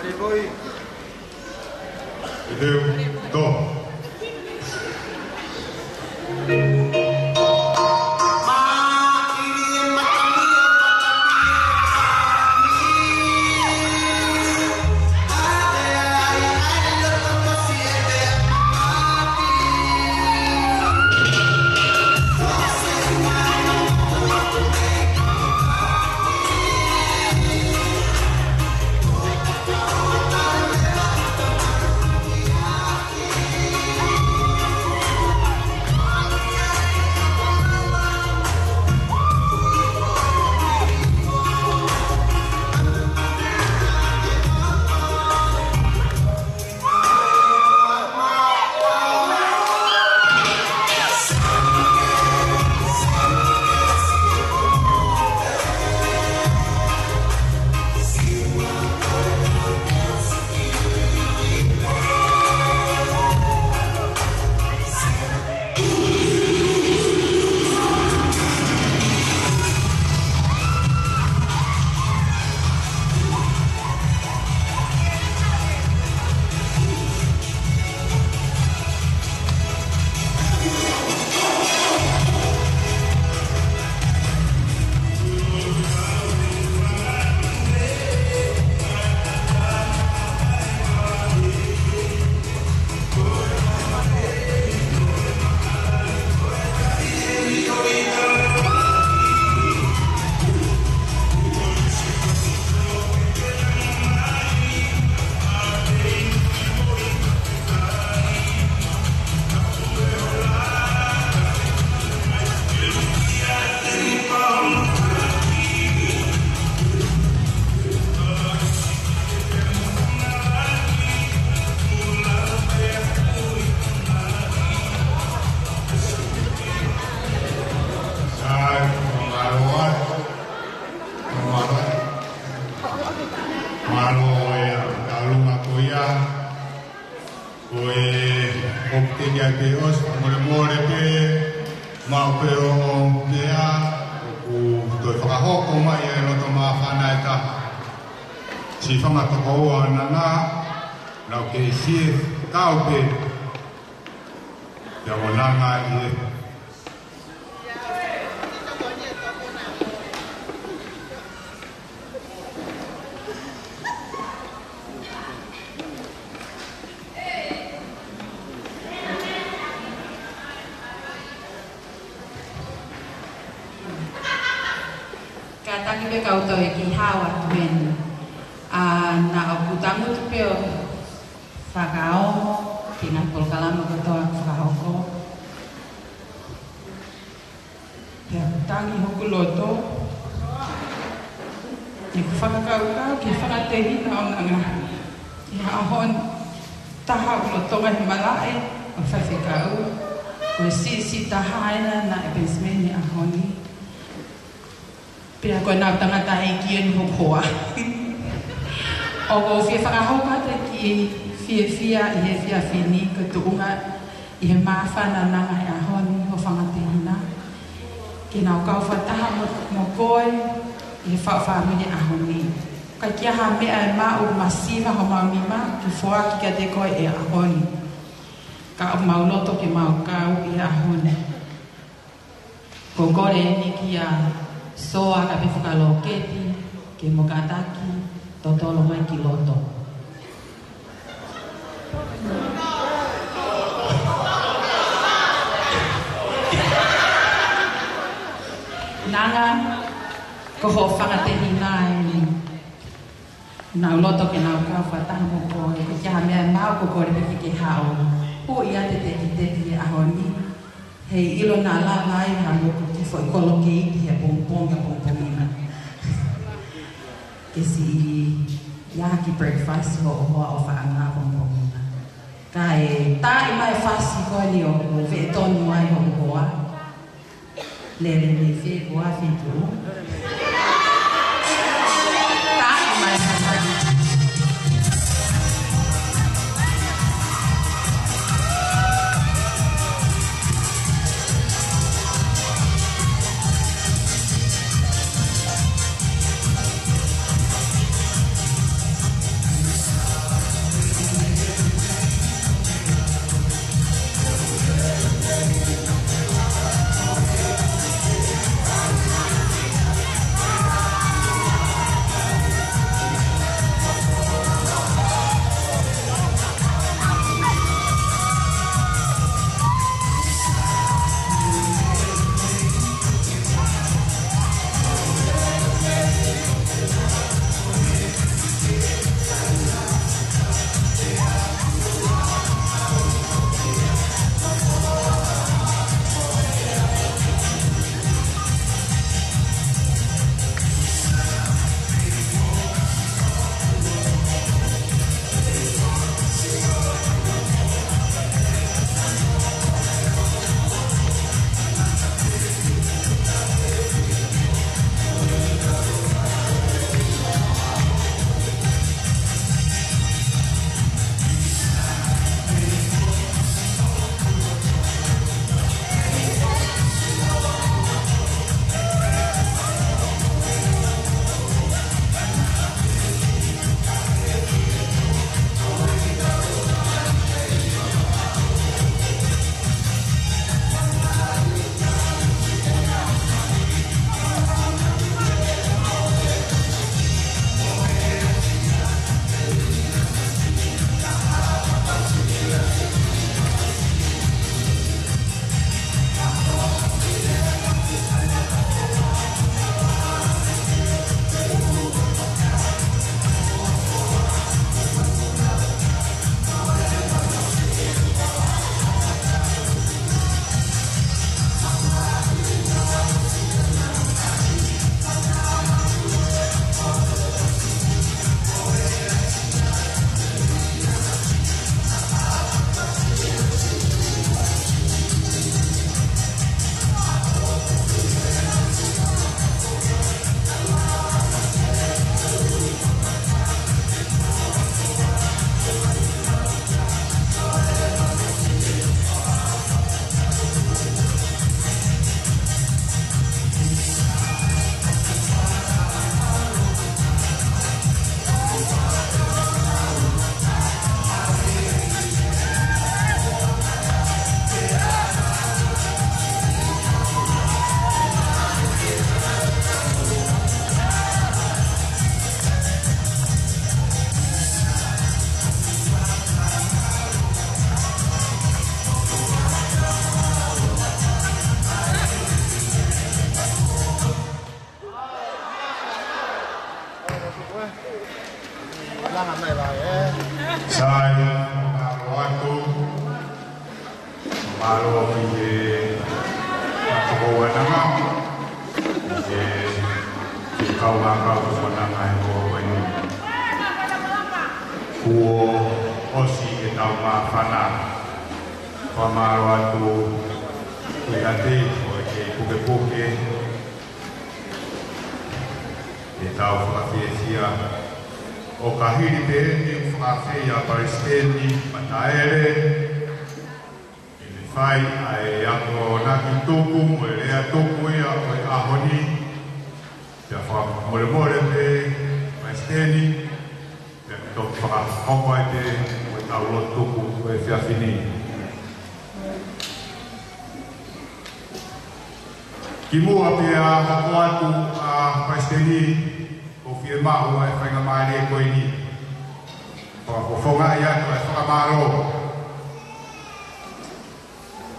Aleluia. Aleluia. Sai, mālō atu. Mālō atu. Mālō e tauʻolunga ko ia. Ko e ʻoku teʻeki ai pē ʻosi, fakamolemole pē, maʻu pē hoʻo meʻa, ʻoku toe fakahoko mai e loto māfana ʻe taha. Siʻi fanga tokoua ʻa Nana, lau ke sie kau pē, kia Nana ʻi he Kātaki pē kau toe kiʻi hao atu heni. ʻA, naʻa ku tangutu pē ʻo fakaongo ki he ngaahi polokalama kotoa kuo fakahoko. Pea tangi hoku loto. He ʻoku fakakaukau ki he fakatehina ʻo Nana ʻi he ʻaho ni. Taha ʻoku lolotonga he malaʻe ʻo e faifekau. Ko e siʻisiʻi taha ena naʻe pesimeni he ʻaho ni. Pea ko ʻenau tangataʻeiki eni hoku hoa. ʻOku ou fie fakahoko atu e kiʻi fiefia ʻi he efiafi ni ko e tuʻunga ʻi he māfana naʻe ʻi he ʻaho ni ho fanga tehina. Ke nau kau fakataha mo, mo koe ʻi he faʻu fāmili ʻaho ni. ʻIkai ke ʻi ai ha meʻa ʻe maʻu masiva homau nima ke foaki kiate koe he ʻaho ni. Ka ʻoku mau loto ke mau kau ʻi he ʻaho ni. Ko e kole eni kia Soa Kapefukaloketi ke mo kātaki totolo mai ki loto. Nanga, ko hoʻo fanga tehina eni. Nau loto ke nau kau fakataha mo koe, ʻikai ke ʻi ai ha meʻa ʻe maʻu, ko e kole pē ke ke haʻu. Hū ia te te ki te ki he ʻaho ni. Heiʻilo naʻa lava ai ha moku ki foʻi kolokeiti he pongipongi ʻapongipongi na. Ke siʻi ʻi ai ha kiʻi breakfast hoʻo hoa ʻo faʻanga ʻapongipongi na. Kae taʻi mai fasi ko eni ʻo, ʻo veʻe tonu ai hoʻo hoa. Lele me fe kua fe tu. Taʻi mai fasi. Sai, mālō atu. Mālō ki he kau ʻananga. Ki he, ki he kau ʻananga, kau ʻananga he kuo ko eni. Kuo ʻosi ʻetau Māfana. Fakamālō atu ki he ʻEiki ʻo e kei pukepuke. ʻE tau fakafiefia ʻo ka hili pē ʻeni ʻoku fakaafeʻi ʻa Palesiteni Mataele ke ne fai ʻa e akonaki tuku mo e lea tuku ia ʻo e ʻaho ni. Pea fakamolemole pē Palesiteni, pea ke toki fakahoko ai pē ʻetau lotu tuku ʻo e efiafi ni. Kimuʻa pea hoko atu ʻa Palesiteni, ʻoku ou fiemaʻu ʻa e faingamālie ko eni ʻo fakafofongaʻi atu ʻa e fakamālō.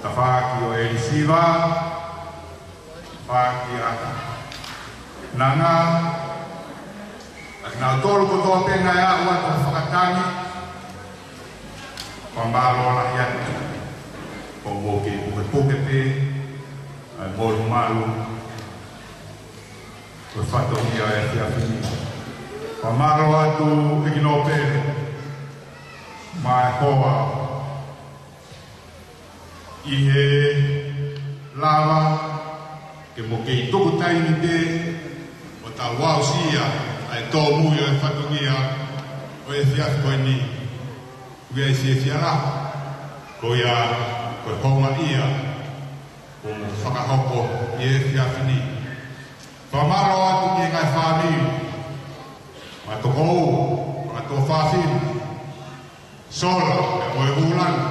Tafaʻaki ʻo ʻElisiva, tafaʻaki ʻa Nanga, ʻa kinautolu kotoa pē naʻe aʻu atu ʻo fakatangi, fakamālō lahi atu. ʻOku mou kei pukepuke pē ʻa e molumalu ʻo e fatongia ʻo e efiafi ni. Fakamālō atu ʻEiki Nōpele, maʻa e hoa, ʻi he lava ke mou kei tuku taimi pē ʻo tau aʻusia ʻa e tōmui ʻo e fatongia ʻo e efiafi ko eni. ʻOku ʻi ai e fiefia lahi, ko ia ko e houngaʻia kuo mou fakahoko ʻi he efiafi ni. Fakamālō atu ki he ngaahi fāmili, ngaahi tokoua, ngaahi tuofāfine, Sola, pea mo e Vūlani,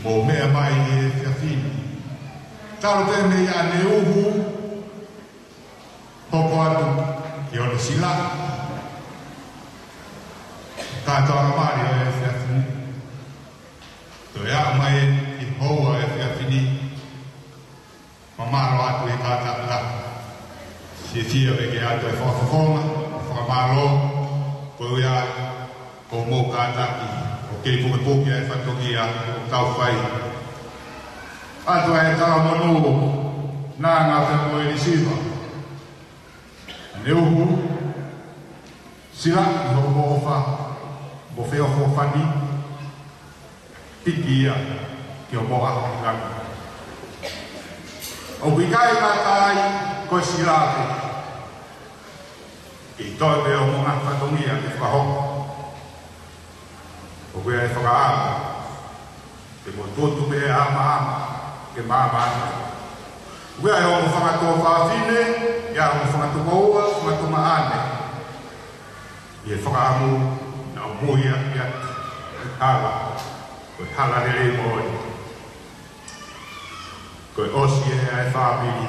mou meʻa mai ʻi he efiafi ni. Talu pē mei ʻAneuhu, hoko atu ki hono sila, kātoanga mali ʻo e efiafi ni. Toe aʻu mai ki he houa ʻo e efiafi ni, fakamālō atu ʻi he kātaki. Fiefia pē ke ʻoatu e fakafofonga, fakamālō, koeʻuhi ko hoʻomou kātaki ʻo kei pukepuke ʻa e fatongia ʻoku tau fai. ʻOatu ʻa e talamonū, Nanga pea mo ʻElisiva. ʻAneuhu, sila ʻi hoʻomou ʻofa mo feʻofoʻofani, piki ia ki hoʻomou ʻaho ʻi langi. ʻOku ʻikai ngata ai ko e sila pē, ke ʻi ai pē hoʻomou ngaahi fatongia ke fakahoko. ʻOku ʻi ai e fakaʻamu ke mou tutu pē ʻa e maama ke maama atu. ʻOku ʻi ai hoʻomou fanga tuofāfine, ʻi ai hoʻomou fanga tokoua, fanga tuongaʻane, ʻi he fakaʻamu naʻa mou ui ʻaki ʻa e hala, ko e hala lelei moʻoni. Ko e ʻosi ē ʻa e fāmili,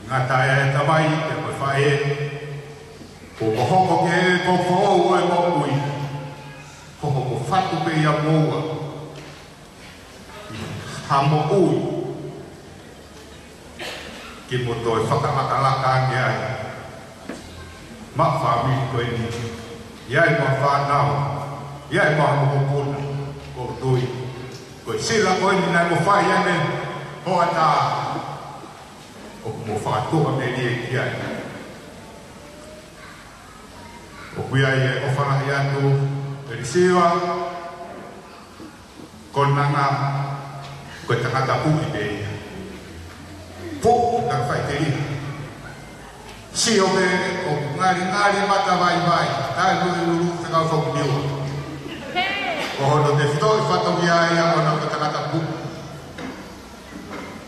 ngata ē ʻa e tamai pea mo e faʻē, kuo mou hoko ki he kuonga foʻou ʻo e moʻui, ko hoʻomou fatu pē ia moua ʻi ha moʻui ke mou toe fakalakalaka ange ai maʻa e fāmili ko eni, ʻi ai mo e fānau, ʻi ai mo e mokopuna. ʻOku ou tui ko e sila ko eni naʻa mou fai ʻanenai, hoʻatā, ʻoku mou fakatuʻamelie ki ai. ʻOku ʻi ai e ʻofa lahi atu, ʻElisiva, ko Nanga, ko e tangata puʻi pē ia. Puʻi, naʻe faʻiteliha. Sio pē ʻoku ngalingali mata vaivai, taʻelulululu, fekau foki niua. Ko hono tefitoʻi fatongia ia ʻoʻona ko e tangata puʻi.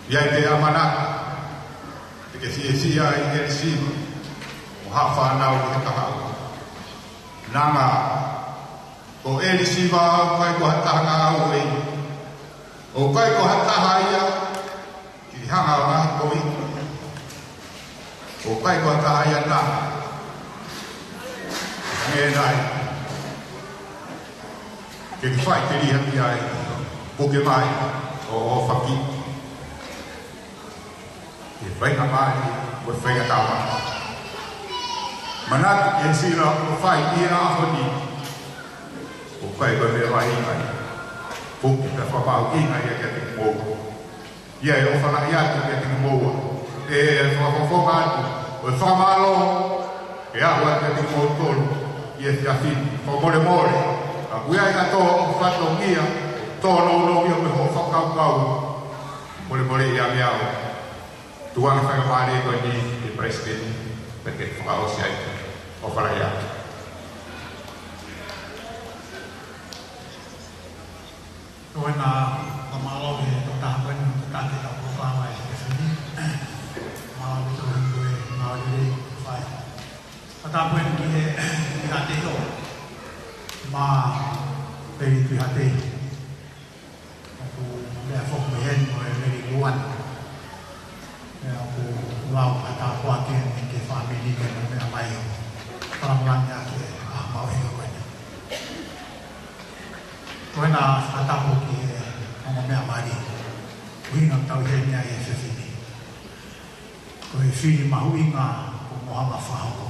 ʻI ai pē ʻamanaki te ke fiefia ai ʻElisiva, mo haʻo fānau ʻi he kahaʻu. Nanga, ko ʻElisiva ʻoku ʻikai ko ha taha ngāue ia. ʻOku ʻikai ko ha taha ia ke hanga ʻo ngaahi kovi. ʻOku ʻikai ko ha taha ia Nanga. Hangē nai ke ke faʻiteliha ki ai, puke mai ʻo ʻofa ki he faingamālie mo e faingataʻa. Manatu ki he sila ʻoku fai ʻi he ʻaho ni, ʻoku ʻikai ko e meʻa vaʻinga ia. Puke pea fakamahuʻinga ia kiate kimoua. ʻI ai e ʻofa lahi atu kiate kimoua. ʻE fakafofonga atu ʻo e fakamālō ke aʻu atu kiate kimoutolu ʻi he efiafi ni. Fakamolemole. Ka ʻoku ʻi ai ha tō ʻoku fatongia, tō nounou ia mo e hoʻo fakakaukau. Molemole ia meʻa ʻo tuʻu ange faingamālie ko eni ki he Palesiteni, pea ke fakaʻosi ai. ʻOfa lahi atu. Ko ena, fakamālō ki he tokotaha ko eni, tokotaha ke tau polokalama ʻi he efiafi ni. Mālō ʻaupito he ngāue lelei ʻoku fai. Fakatapu eni ki he, ki he ʻAteio, Mā Peli Tuʻihaʻatei. ʻOku meʻa foki mei heni mo e Lady Luana. Pea ʻoku lau fakatapu atu eni ki he fāmili ke nau meʻa mai ʻo fakalangilangi ʻaki e ʻaho mahuʻinga ko eni. Ko ena fakatapu ki he ongo meʻa mali. ʻUhinga ʻoku tau ʻi heni ai he efiafi ni. Ko e fili mahuʻinga ʻoku mou hanga ʻo fakahoko.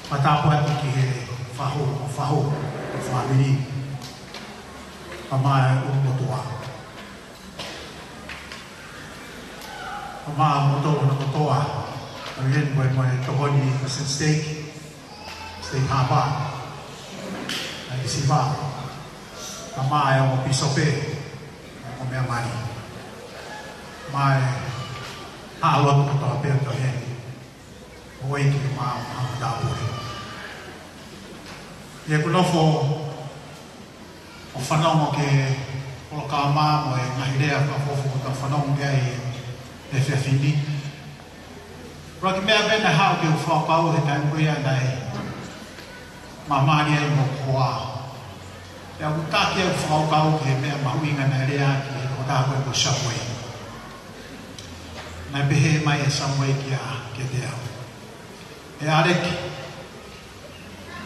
Fakatapu atu ki he fahu, fahu, fāmili. Kae ʻumaʻā e ʻulumotuʻa. Kae ʻumaʻā e motuʻa kotoa. Kau ʻi heni mo e, mo e tokoni President Stake. Stake Harbor, ʻa e siva, kae ʻumaʻā e ongo pīsope, ongo meʻa mali. Mo e haʻa lotu kotoa pē ʻoku tau ʻi heni. ʻOku ʻi ai e kiʻi maama ʻoku tau pule. ʻI heʻeku nofo ʻo fanongo ki he polokalama mo e ngaahi lea fakaʻofoʻofa ʻoku tau fanongo ki ai he efiafi ni. ʻUluaki meʻa pē naʻe haʻu ke u fakakaukau he taimi ko ia naʻe māmālie ai mo e hoa. Pea ʻoku taki ʻeku fakakaukau ki he meʻa mahuʻinga naʻe lea ki he tokotaha ko ē ko Samueli. Naʻe pehē mai ʻe Samueli kia, kiate au, ʻE ʻAleki,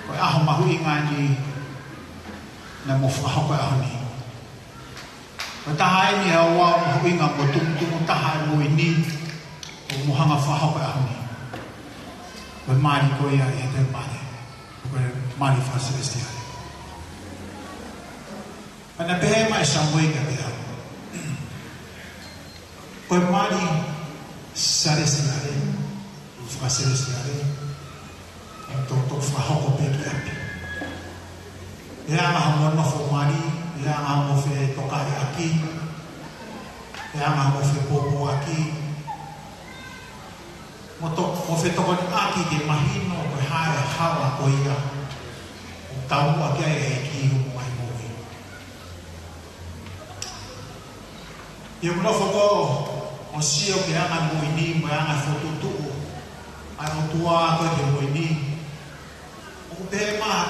ko e ʻaho mahuʻinga eni naʻa mou fakahoko he ʻaho ni. Ko e taha eni ʻa e ouau mahuʻinga mo tumutumu taha ʻi he moʻui ni ʻoku mou hanga ʻo fakahoko he ʻaho ni. Ko e mali ko ia ʻi he temipale. Ko e mali fakasilesitiale. Pea naʻe pehē mai ʻe Samueli kiate au, ko e mali silesitiale, fakasilesitiale, ʻoku toutou fakahoko pē ki ʻapi. ʻE anga hoʻomou nofo mali, ʻe anga hoʻomou fetokaiʻaki, ʻe anga hoʻomou fepōpōʻaki, mo to-, mo fetokoniʻaki ke mahino ko e hā e hala ko ia ʻoku taumuʻa ki ai e ʻEiki ʻi hoʻomou ngaahi moʻui. ʻI heʻeku nofo ko ē ʻo sio ki he anga e moʻui ni, mo e anga e fokotuʻutuʻu ʻa e ʻOtua ko ē ki he moʻui ni, ʻoku pehē mai,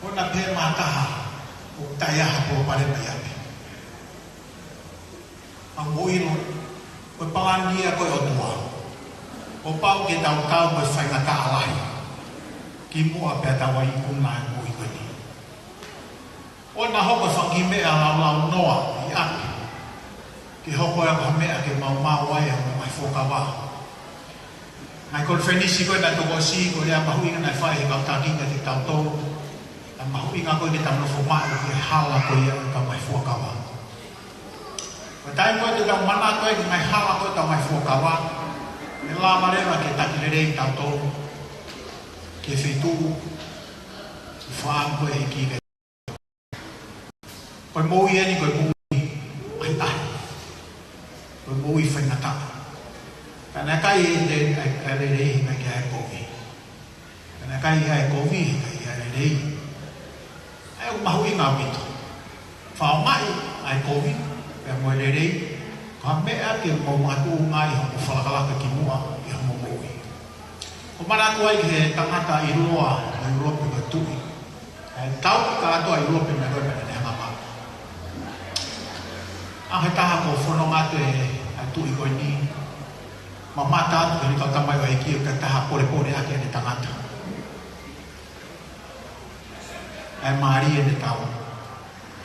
ʻoku pehē mai ha taha ʻoku taʻe ʻi ai ha palopalema ʻi ʻapi. Ka mou ʻilo, ko e palani ia ko ē ʻa e ʻOtua, kuo pau ke tau kau mo e faingataʻa lahi kimuʻa pea tau ʻai ikuna e moʻui ko eni. ʻOua naʻa hoko e fanga kiʻi meʻa laulaunoa ʻi ʻapi ke hoko ia ko ha meʻa ke maumau ai ʻa e ngaahi fuakava. Ngaahi konifelenisi ko ē naʻe tokosiʻi, ko e lea mahuʻinga naʻe fai ʻe he kau taki kiate kitautolu, ʻa e mahuʻinga ko ē ke tau nofo maʻu ki he hala ko ia ʻo e kau ngaahi fuakava. Ko e taimi ko ē te tau manako ai ki he ngaahi hala ko ē ʻo e kau ngaahi fuakava, ʻe lava leva ke taki lelei kitautolu ki he feituʻu ʻoku fai ko ē ʻe he ʻEiki. Ko e moʻui eni, ko e moʻui ʻahiʻahi. Ko e moʻui faingataʻa. Ka naʻe ʻikai ʻi ai e, e, e lelei, naʻe ʻikai ʻi ai e kovi. Ka naʻe ʻikai ʻi ai e kovi, ʻikai ʻi ai e lelei. ʻA ia ʻoku mahuʻinga ʻaupito. Fakaʻaongaʻi ʻa e kovi pea mo e lelei, ko ha meʻa ke mou makatuʻunga ai hoʻomou fakalakalaka kimuʻa ʻi hoʻomou moʻui. ʻOku ou manatu ai ki he tangata ʻiloa ʻi ʻIulope ko e tuʻi. ʻE tau kātoa ʻi ʻIulope naʻe ko e meʻa naʻe hanga mai. ʻA e taha ko e fononga atu ʻa e tuʻi ko eni, mamata atu ki he kau tamaioʻeiki ʻo ka taha polepole ʻaki ʻene tangata. ʻA e mālie ʻene tau.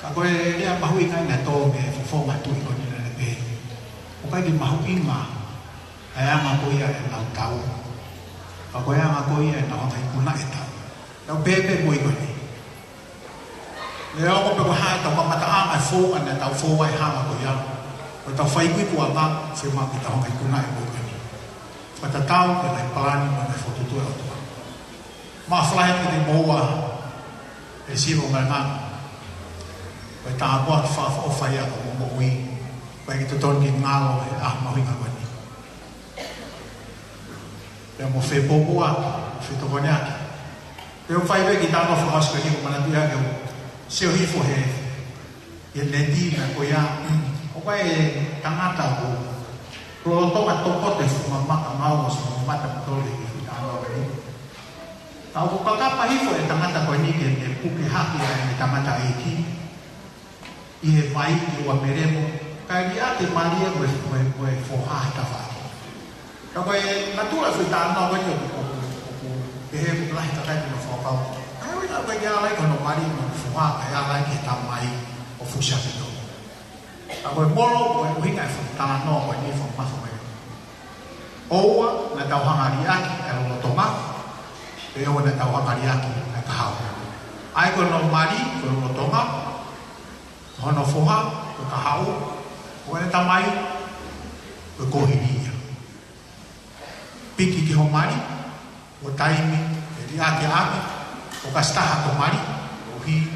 Ka ko e lea mahuʻinga naʻe tō mei he fofonga ʻo e tuʻi ko eni naʻá ne pehē, ʻoku ʻikai ke mahuʻinga ʻa e anga ko ia ʻenau tau, ka ko e anga ko ia ʻenau hanga ʻo ikunaʻi e tau. Tau pehē pē moʻui ko eni. Neongo pe ko e hā ʻetau kamataʻanga e founga naʻa tau fou ai he anga ko ia, ko ʻetau fai ikuikuʻanga, fiemaʻu ke tau hanga ʻo ikunaʻi e moʻui ko eni. Fakatatau ki he ngaahi palani mo e ngaahi fokotuʻutuʻu ʻa e ʻOtua. Mālō lahi atu kiate kimoua, Sivo mai ngā, ko e tāpuaki fakaʻofoʻofa ia ki hoʻomou moʻui, ʻoku ʻikai ke totonu ke ngalo he ʻaho mahuʻinga ko eni. Pea mo fepōpua, fetokoniʻaki. Pea ʻoku fai pē ki he talanoa fakaʻosi ko eni, ʻoku ou manatuʻi ʻa e sio hifo he, he leti na ko ia, ʻoku ʻi ai e tangata ʻoku lolotonga tokoto e funga maka maʻu ʻosi mo mata matoli ki he talanoa ko eni. Ka ʻoku kakapa hifo e tangata ko eni ke ne puke hake ʻa e tangataʻeiki ʻi he vai ʻi ua melemo, kae liʻaki e mali ia mo e, mo e, mo e foha he tafaʻaki. Ka ko e natula e foʻi talanoa ko eni ʻoku, ʻoku, ʻoku pehē ʻoku lahi e kakai ʻoku nau fakapapau, ʻikai ke ʻi ai ha taha ʻoku ʻikai ke ala ia ki hono mali mo hono foha, kae ala ia ki he tamai ʻo fusi ʻaupito. Ka ko e molo, ko e ʻuhinga e foʻi talanoa ko eni, foʻi maso mai. ʻOua naʻa tau hanga ʻo liʻaki e lolotonga, pea ʻoua naʻa tau hanga ʻo liʻaki e kahaʻu. ʻA ia ko hono mali, ko e lolotonga, hono foha, ko e kahaʻu, ko e tamai, ko e kuohili ia. Piki ki hoʻo mali, ʻo taimi, ʻe liʻaki ʻaki, ʻo kasi taha hoto mali, ʻo hiki,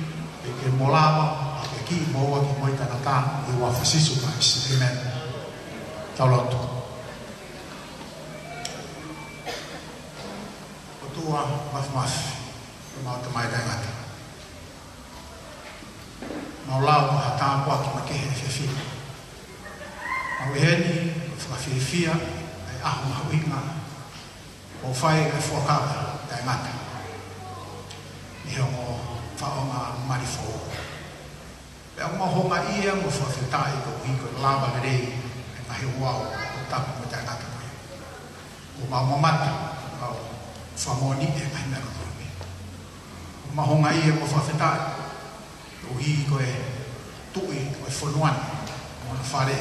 ʻe ke malava, ʻa e kiʻi moʻua ki he moʻui taʻengata, ʻi he huafa ʻo Sīsū Kalaisi. ʻĒmeni. Tau lotu. ʻOtua Māfimafi, ko homau Tamai Taʻengata. Mau lau ha tāpuaki makehe ʻa e efiafi ni. Mau ʻi heni, fakafiefia, ʻa e ʻaho mahuʻinga, ʻo fai ʻa e fuakava taʻengata. ʻI he ongo faʻahinga mali foʻou. Pea ʻoku mau houngaʻia mo fakafetaʻi koeʻuhi ko e lava lelei e ngaahi ouau ʻo tapu mo taʻengata ko ia. ʻOku mau mamata, ʻoku mau fakamoʻoni he ngaahi meʻa kotoa pē. ʻOku mau houngaʻia mo fakafetaʻi koeʻuhi ko e tuʻi ʻo e fonua ni, mo hona fale.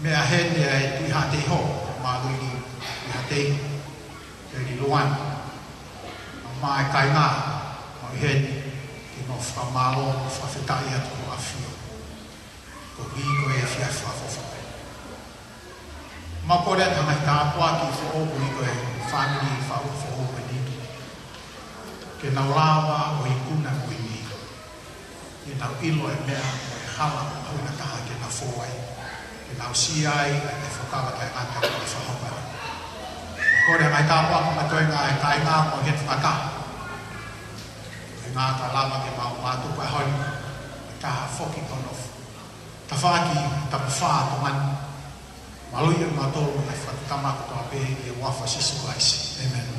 Meʻa heni ʻa e Tuʻi Haʻateiho, mālō ʻi Tuʻi Haʻateiho, ʻi Luana. Mo e kāinga, mau ʻi heni, ke mau fakamālō, fakafetaʻi atu ki hoʻo ʻAfio. Koeʻuhi ko e efiafi fakaʻofoʻofa. Mau kole atu ha ngaahi tāpuaki foʻou koeʻuhi ko e fāmili faʻu foʻou ko eni. Ke nau lava ʻo ikuna ko eni. Ke nau ʻilo e meʻa mo e hala ʻoku mahuʻinga taha ke nau fou ai. Ke nau sio ai ʻa e fuakava taʻengata ʻoku fai ʻe he ʻOtua. Kole ha ngaahi tāpuaki mo e toenga ʻa e kāinga mo e heni fakataha. Ko e ʻuhinga ka lava ke mau mātuku ʻa e ʻaho ni, ʻe taha foki ki hono tafaʻaki tapu fā ʻo Tonga ni. Mālō ia ʻa e mātuʻa mo e fatu tama kotoa pē ʻi he huafa ʻo Sīsū Kalaisi. ʻĒmeni.